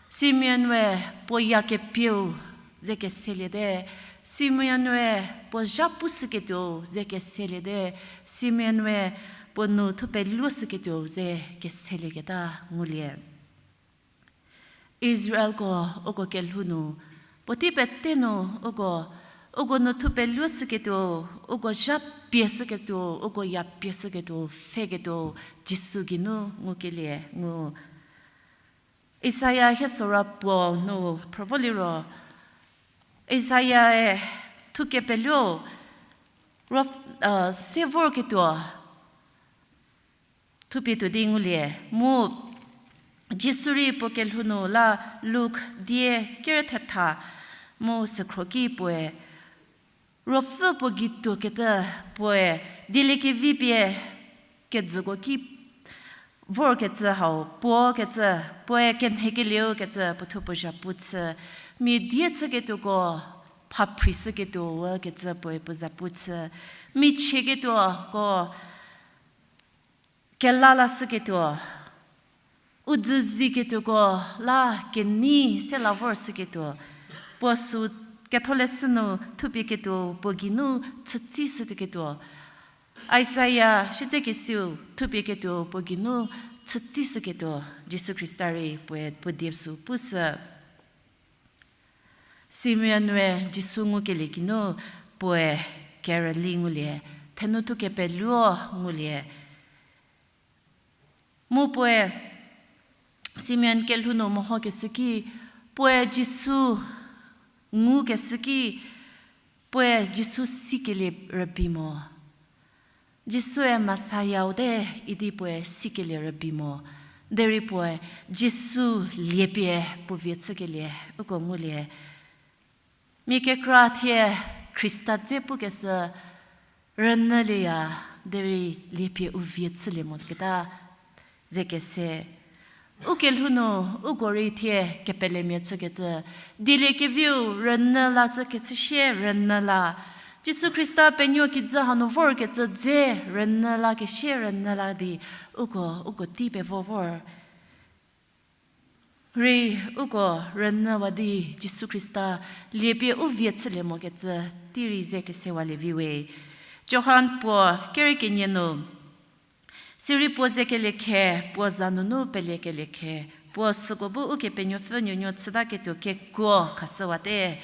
Simeon we puo ya kepieu ze keseliete, Simeon we puo zha pushüketuo ze keseliete, Simeon we puo nu thupeluo shüketuo ze keselieketa ngulie. Israelko uko kelhou nu, puotei pete nu uko, uko nu thupeluo shüketuo, uko zha pie shüketuo, uko ya pie shüketuo, pfheketuo, Jisu geinu ngukelie ngu. Isaia hie sora puo nu phrü vo liro, Isaia-e thu kepeluo, ro, se vorketuo, thupie tuo di ngulie, mu Jisu rei puo kelhou nu la Luk die kerü thetha mu sükhro ki puoe, Ruopfü puo gei tuokecü puoe, dieliekevi pie kejüko ki vorkecü hau, puo kecü, puoe kemhie kelieu kecü, puo thuo puo zhapu chü, mia die chüketuoko, phaphri shüketuo kecü puoe puo zhapu chü, michieketuoko, kela la shüketuo, U dzüziketuoko la kenei se la vor shüketuo, puo sü ketholeshü nu thupieketuo puo geinu chütsishüketuo. Isaia siedzekesiu thupieketuo puo geinu chütsishüketuo, Jisu Khrista rei puoe puo die sü pushü. Simeon-e Jisu ngukelie geinu puoe kerüli ngulie, thenou thu kepeluo ngulie. Mu puoe, Simeon kelhou nu mehokeshü ki, puoe Jisu ngukeshü ki, puoe Jisu sikelie rübei mo. Jisue Messiah-u te idi puoe sikelie rübei mo. Derei puoe Jisu liepie puo vie chükelie uko ngulie. Mia kekra thie Khrista dze pukeshü rünyülieya, derei liepie u vie chülie moketa ze kese. U kelhou nu, uko rei thie kepelemia chükecü, dieliekeviu rünyü la zhü kechü sie rünyü la. Jisu Khrista penuo kijü hanu vorkecü dze rünyü la kesie rünyü la di, uko, uko tei pevo vor. Rei uko rünyüwa di Jisu Khrista liepie u vie chülie mokecü tei rei ze kesewalie vi we. Johan puo kerei kenie nu, sirei puo zekelie khe, puo za nunu peliekelie khe, puo süko bu Ukepenuopfü nuonuo chütaketuo kekuo khashüwate,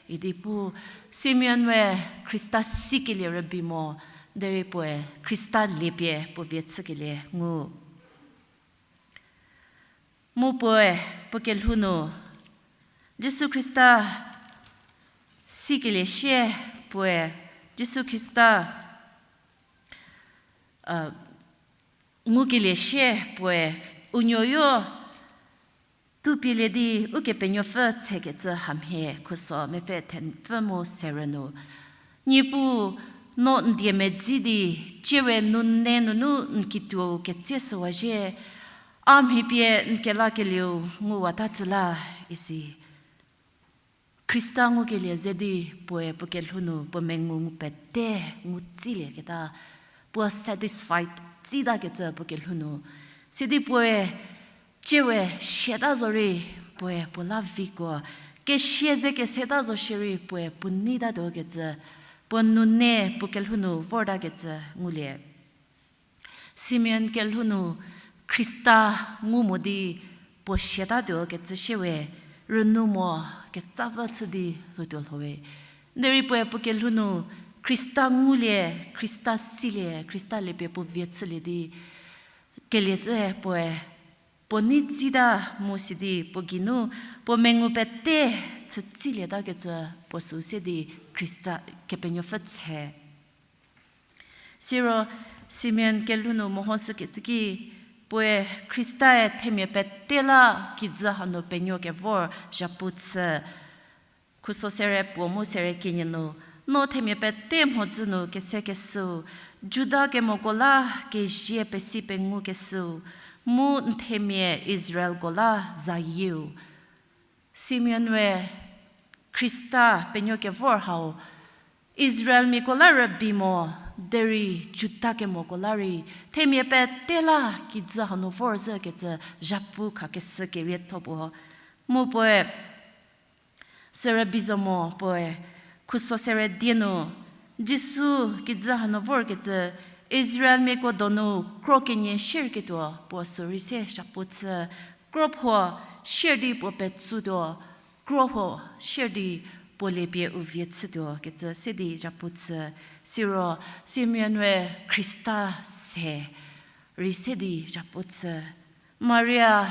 idi pu. Simeon we Khrista sikelie rübei mo, derei puoe Khrista liepie puo vie chükelie ngu. Mu puoe, puo kelhou nu, Jisu Khrista sikelie sie puoe, Jisu Khrista, a, ngukelie sie puoe, u nuoyo, tupielie di Ukepenuopfü tsekecü hamhie khuso mepfü thenpfü mu serü nu. Niepuu, no n die medzi di, ciewe nune nunu n kituou ketseshüwa zhie, a mhi pie n kelakelieu nguwata cü la, isi. Khrista ngukelie ze di puoe puo kelhou nu puo mengu ngu pete ngu tsilieketa, puo satisfied tsitakecü puo kelhou nu. Sidi puoe ciewe siata zorei puoe puo la viko, kesia ze keseta zo shierei puoe puo neitatuokecü, puo nune puo kelhou nu vortakecü ngulie. Simeon kelhou nu Khrista ngu mo di puo siatatuokecü shie we rünu mo ketsavü chü di lhoutuo lho we. Derei puoe puo kelhou nu Khrista ngulie, Khrista silie, Khrista liepie puo vie chülie di kelie zhü puoe puo nei tsita mu sidi puo geinu puo mengu pete chü tsilietakecü puo sü se di Khrista Kepenuopfü tse. Siro Simeon kelhou nu mehoshükecü ki, puoe Khristae themia pete la kijü hanu penuo kevor zhapu chü. Khuso sere puo mu sere kenie nu, no themia pete mhodzü nu kesekeshüu, Juda kemoko la kezie pesi pengukeshüu, mu n themia Israelko la zayieu. Simeon we Khrista penuo kevor hau, Israelmiako la rübei mo, derei Juda kemoko la rei, themia pete la kijü hanu vor zhükecü zhapu khakeshü kerietho puo. Mu puoe, sü rübei zo mo puoe, khuso sere die nu, Jisu kijü hanu vorkecü, Israelmiako donu kro kenie shierketuo puo sü rei se zhapu chü, kro puo shier di puo petsutuo, kro puo shier di puo liepie u vie chütuo kecü se di zhapu chü, siro Simeon we Khrista se rei se di zhapu chü. Maria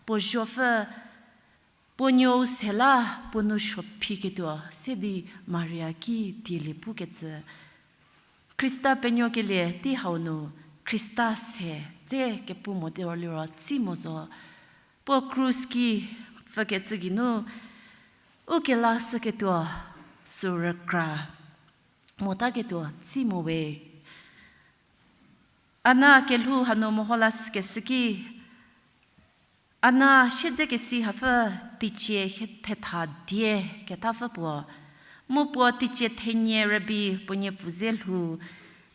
puo zuopfü, puo nuou se la puo nou suophiketuo se di Maria ki dielie pukecü. Khrista penuokelie tei hau nu Khrista se dze kepu mo di liro tsi mo zo. Puo krus ki pfükecü geinu u kelashüketuo sü rükra motaketuo tsi mo we. Ana kelhou hanu meho lashükeshü ki, Ana siedzekesi hapfü teicie thetha die kethapfü puo, mu puo teicie thenie rübei puo niepfu ze lhou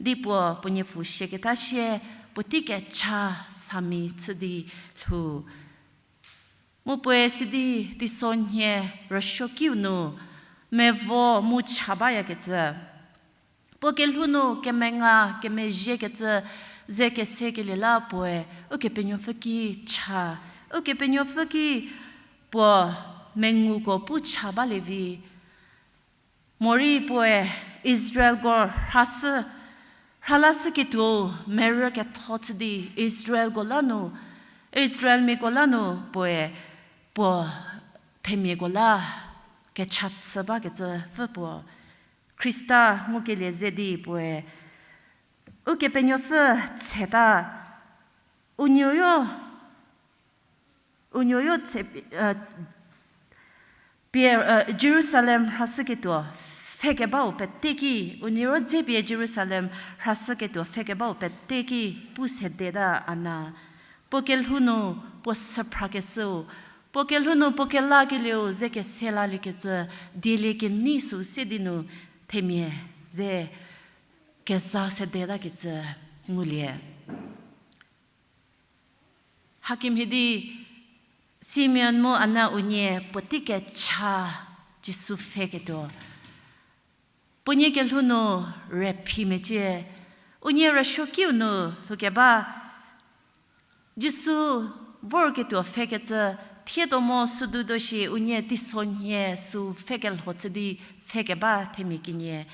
di puo puo niepfu sieketa sie, puotei kecha sami chü di lhou. Mu puoe sidi teisonhie rüsuokiu nu mevo mu cha bayakecü. Puo kelhou nu kemenga kemezhiekecü ze kesekelie la puoe Ukepenuopfü ki cha, Ukepenuopfü ki puo menguko pu cha balie vi. Morei puoe Israelko rhashü, rhalashüketuou merü ketho chü di Israelko la nu, Israelmiako la nu puoe puo themiako la kecha chü bakecü pfü puo Khrista ngukelie ze di puoe Ukepenuopfü tseta, unuoyo, unuoyo tse, pie, Jerusalem rhashüketuo pfhekebau pete ki, unuoyo dze pie Jerusalem rhashüketuo pfhekebau pete ki pu sedeta Ana. Puo kelhou nu puo süphrakeshüu, puo kelhou nu puo kelakelieu ze kese laliekecü, dielie kenei süu se di nu themia ze keza sedetakecü ngulie. Hakemhie di Simeon mu Ana unie puotei kecha Jisu pfheketuo puonie kelhou nu rüphi mecie, unie rüsuokiu nu lhoukeba Jisu vorketuo pfhekecü thietuo mo südu tuo shi unie teisonhie süu pfhekelho chü di pfhekeba themia kenie.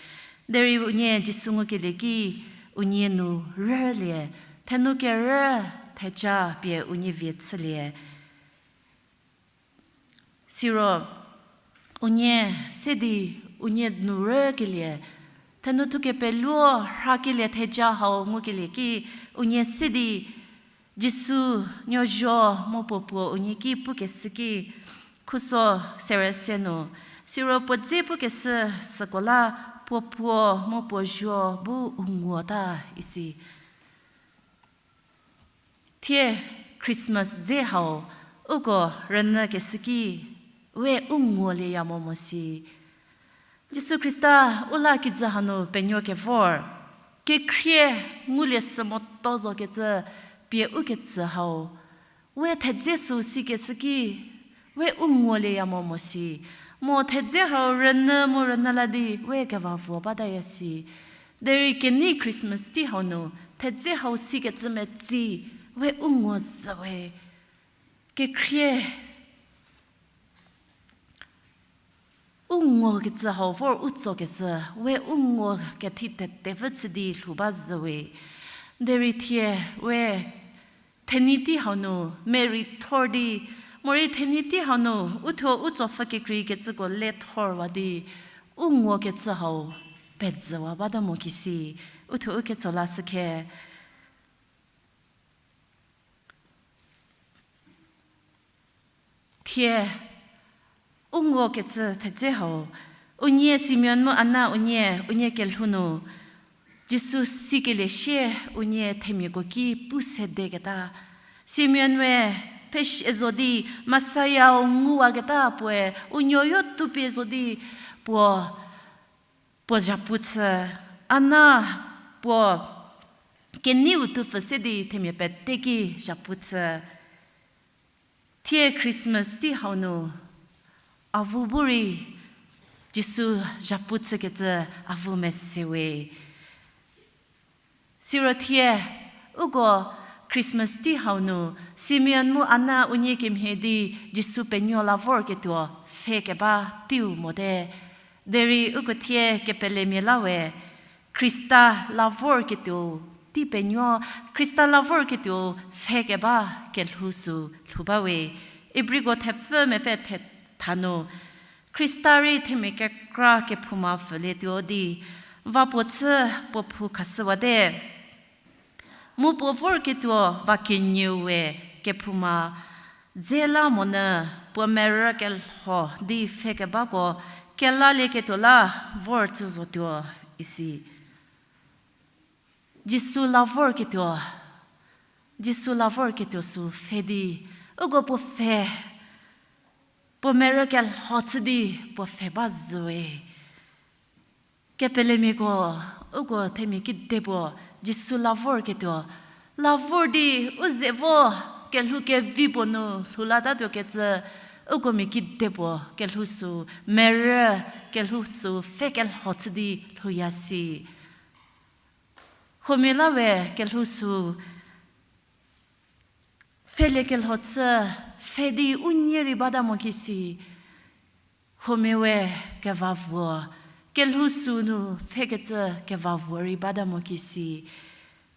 Derei unie Jisu ngukelie ki unie nu rülie, thenu kerü theja pie unie vie chülie. Siro unie se di unie nu rükelie, thenu thukepeluo rhakelie theja hau ngukelie ki unie se di Jisu nuozuo mu puo puo unie ki pukeshü ki, khuso serü se nu, siro puo dze pukeshü süko la puo puo mu puo zuo bu u nguota isi. Thie Christmas dze hau uko rünyükeshü ki, we u nguolieya mo mo si. Jisu Khrista u la kijü hanu penuo kevor, kekhrie ngulie sü motuo zo kecü pie ukecü hau, we thedze süu sikeshü ki, we u nguolieya mo mo si. Mo thedze hau rünyü mu rünyü la di we keva vuo bataya si. Derei kenei Christmas tei hau nu thedze hau sikecü metsi, we u nguo zhü we. Kekhrie u ngukecü hau vor u tsokecü, we u ngu kethi tete vü chü di lhou ba zhü we. Derei thie we thenyi tei hau nu merei thor di, morei thenyi tei hau nu uthuo u tsopfü kekreikecüko le thorwa di, u ngukecü hau pezhüwa bata mo kisi, uthuo u ketso lashü khe. Thie u ngukecü thedze hau, unie Simeon mu Ana unie, unie kelhou nu Jisu sikelie sie unie themiako ki pu sedeketa. Simeon we pesh-, e zo di Messiah-u nguwaketa puoe u nuoyo tupie zo di puo, puo zhapu chü. Ana puo keneiu tupfü se di themia pete ki zhapu chü. Thie Christmas tei hau nu avu bu rei Jisu zhapu chükecü avu mese we. Siro thie uko Christmas tei hau nu Simeon mu Ana unie kemhie di Jisu penuo la vorketuo pfhe keba teiu mote. Derei uko thie kepelemia la we, Khrista la vorketuo tei penuo, Khrista la vorketuo pfhe keba kelhou sü lhou ba we. Ibriko thepfü mepfü thetha nu, Khrista rei themia kekra kephouma pfhülietuo di, va puo chü puo phou khashüwate. Mu puo vorketuo va kenieu we kephouma dze la monyü puo merü kelho di pfhe kebako kelalieketuo la vor chü zotuo isi. Jisu la vorketuo, Jisu la vorketuo sü pfhe di, uko puo pfhe, puo merü kelho chü di puo pfhe ba zhü we. Kepelemiako, uko themia kedipuo Jisu la vorketuo La vor di u ze vo kelhou kevi puo nu lhou latatuo kecü, uko mia kidepuo kelhou sü, merü kelhou sü pfhe kelho chü di lhouya si. Huomia la we kelhou sü pfhelie kelho chü pfhe di u nyie rei bata mo kisi. Huomia we kevavuo, kelhou sü nu pfhekecü kevavuo rei bata mo kisi.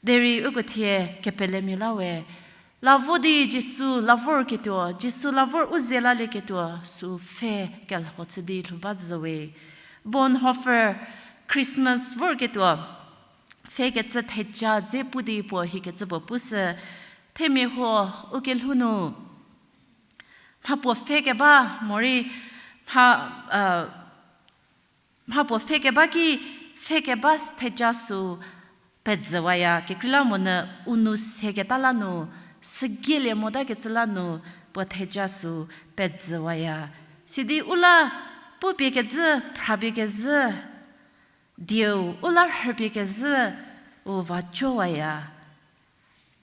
Derei uko thie kepelemia la we, la vo di Jisu la vorketuo, Jisu la vor u ze lalieketuo sü pfhe kelho chü di lhou ba zhü we. Bonhoeffer Christmas vorketuo pfhekecü theja dze pu di puo hikecü puo pushü, themia huo u kelhou nu mha puo pfhe keba morei mha, mha puo pfhe keba ki pfhe keba theja sü pezhüwaya, kekreilamonyü u nou seketa la nu, sügielie motakecü la nu puo theja sü pezhüwaya. Sidi u la pupie kezhü, phrapie kezhü, dieu u la rhüpie kezhü u va jowaya.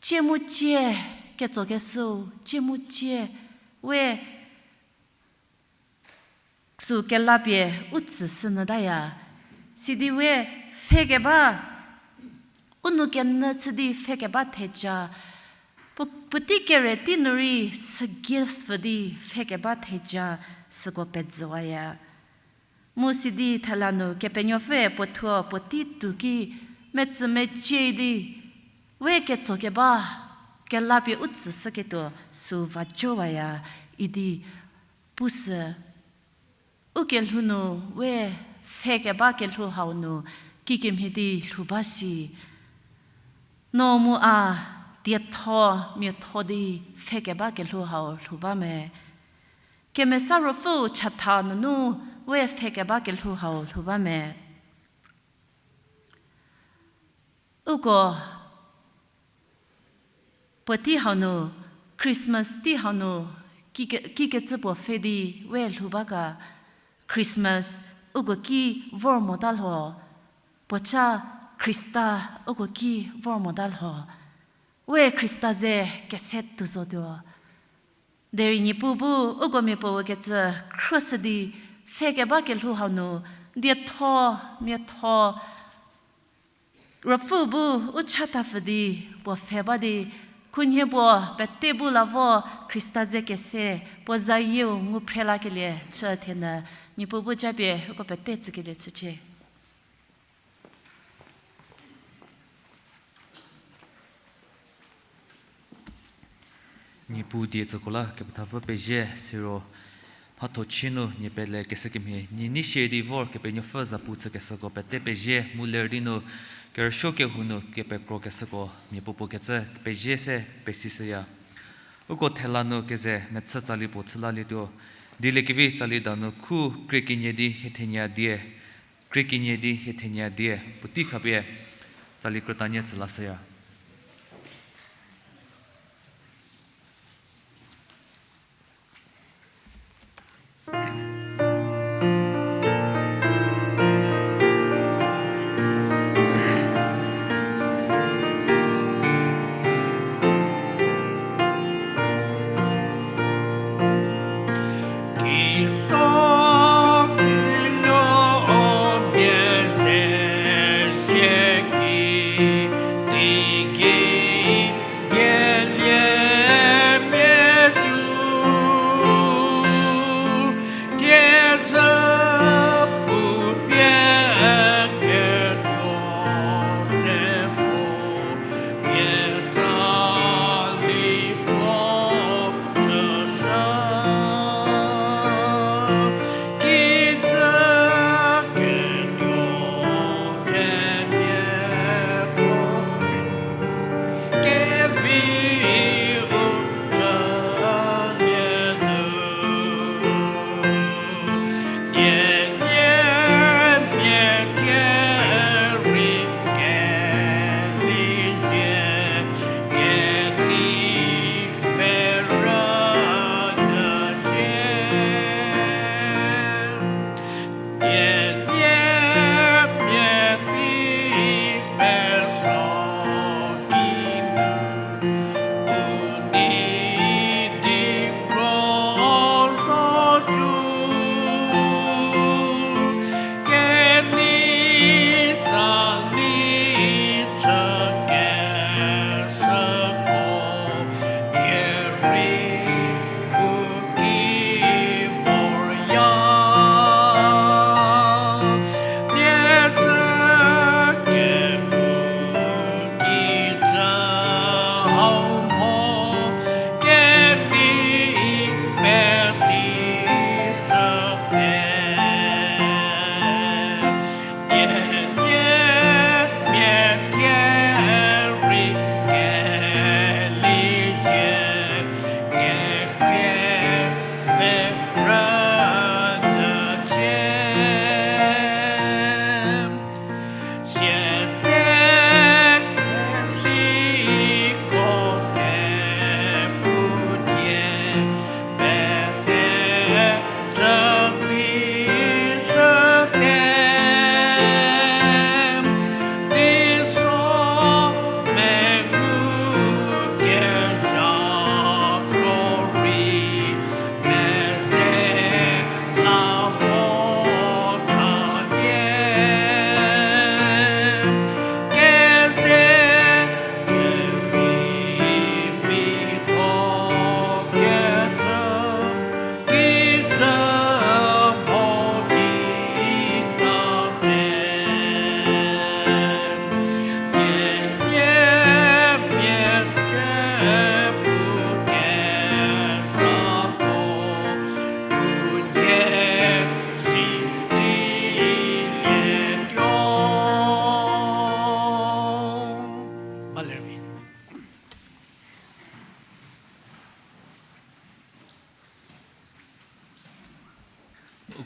Cie mu cie, ketsokeshüu cie mu cie, we sü kelapie u tsüshü nyütaya. Sidi we pfhe keba, u nou kenyü chü di pfhe keba theja, puotei kere tei nu rei sügie pfü di pfhe keba theja süko pezhüwaya. Mu sidi thela nu Kepenuopfüe puo thuo puotei tuo ki metsü mecie di, we ketso keba, kelapie u tsüshüketuo sü va jowaya idi pushü. U kelhou nu we pfhe keba kelhou hau nu kikemhie di lhou ba si. No mu a dietho miatho di pfhe keba kelhou hau lhou ba me. Kemesa Ruopfüu chatha nunu we pfhe keba kelhou hau lhou ba me. Uko puotei hau nu, Christmas tei hau nu, kike-, kikecü puo pfhe di we lhou ba ga. Christmas uko ki vor mota lho, puocha Khrista uko ki vor mota lho. We Khrista ze kese tuo zotuo. Derei Niepuu bu uko miapuoe kecü khrüshü di pfhe keba kelhou hau nu, dietho, miatho, Ruopfü bu u chatha pfü di puo pfhe ba di, khunhie puo pete bu la vo Khrista ze kese puo zayieu ngu phre lakelie chü thienyü, Niepuu bu japie uko pete tsükelie chücie. Niepuu die tsüko la kepethapfü pezie, siro mhatho chie nu nie pele keshü kemhie nie nei sie di vor Kepenuopfü zapu chükeshüko pete pezie, mu ler di nu kerüsuo kehou nu kepekrokeshüko mia puopuo kecü pezie se pesishüya. Uko thela nu keze mechü tsali puo chü lalietuo, dieliekevi tsali danu khu krie kenie di hiethenie die, krie kenie di hiethenie die puotei khapie tsali krütanie tsü lashüya.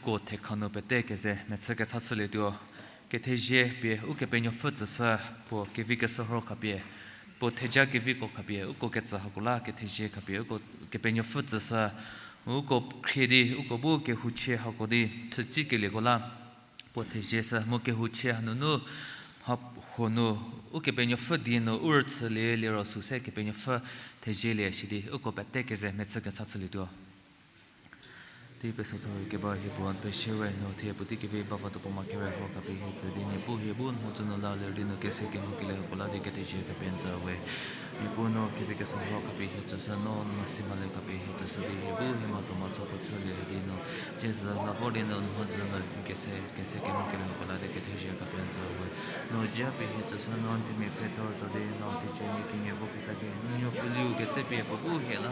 Puo thekha nu pete keze mechü kecha chülietuo. Kethezie pie Ukepenuopfü tsüshü, puo kevi keshürho khapie, puo theja keviko khapie uko ketsü hako la kethezie khapie uko Kepenuopfü tsüshü, mu uko khrie di uko bu kehouchie hako di chütsükelieko la puo thezie shü, mu kehouchie hanunu mha huo nu Ukepenuopfü die nu u rüchülie liro sü se Kepenuopfü thezielie sidi uko pete keze mechü kecha chülietuo. Tei pesotho rei keba hie puo n pesie we, no thie puotei kevi bavatuo puo ma kere hau khapie hie tsü di, Niepuu hie bu n mhodzü nu la ler di nu kese kengukelieko la di kethezie khapie n tsü we. Niepuu no keze keshürho khapie hie tsüshü, no n mhasi mhale khapie hie tsüshü di hie bu hie mhatho mhatho puo chülie di nu, Jisu la vor di nu n mhodzü nu kese, kese kengukelieko la di kethezie khapie n tsü we. No japie hie tsüshü, no n themia khriethor zo di no teicie nie kenie vo keta ki n nuopfüliu ketsepie puo bu hie la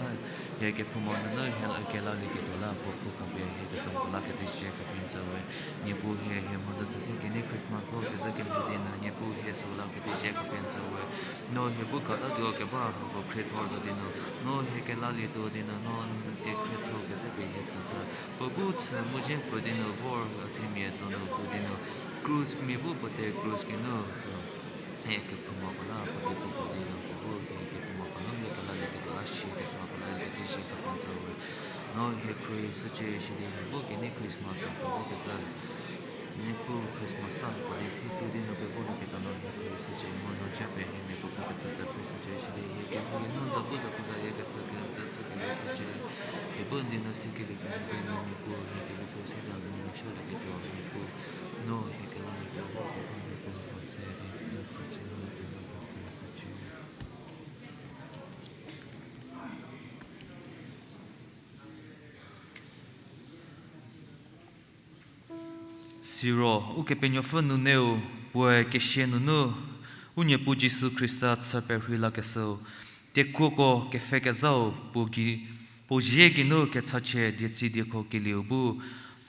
hie kephouma nunu hie la kelalieketuo la puo khu khapie hie ketsüko la kethezie khapie n tsü we. Niepuu hie hie mhodzü chü thie kenei Christmas vo kezhü kemhie di nu Niepuu hie süu la kethezie khapie n tsü we. No hie bu katatuo keba hako khriethor zo di nu, no hie kelalietuo di nu, no n themia khriethor ketsepie hie tsüshü. Puo bu chü mu zie pfü di nu vor themia donu pu di nu, krus mia bu puo te krus geinu hie kephoumako la puo te puo di nu, puo bu hie kephoumako nu hie kelalieketuo la shi kesa ko la kethezie khapie n tsü we. No hie khruohi shücie sidi hie bu kenei Christmas hako zhükecü, Niepuu Christmas sa hako di si tu di nu pevo nu keta no hie khruohi shücie mu no japie hie mia puo pu kecü tsü khruohi shücie sidi hie kemhie nu n za bu za pu zayie kecü ke n tsü chükelie shücie. Hie bu n di nu sikelie kemhie di nu Niepuu hie kevitho se di nu n shalieketuo Niepuu, no hie kelalieketuo la puo bu Niepuu hie se di nu khruohi shücie. Siro Ukepenuopfü nuneu puoe kesia nunu u Niepuu Jisu Khrista chü perhei lakeshüu, tekuoko kepfhekezhau puo zie geinu kechachie dietsi diekho kelieu bu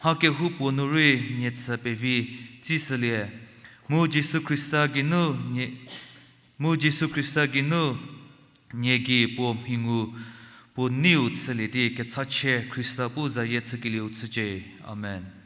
mha kehoupuo nu rei nie chü pevi tsishülie, mu Jisu Khrista geinu nie, mu Jisu Khrista geinu nie gei puo mhi ngu puo neiu chülie di kechachie Khrista bu zayie chükelieu chücie. Amen.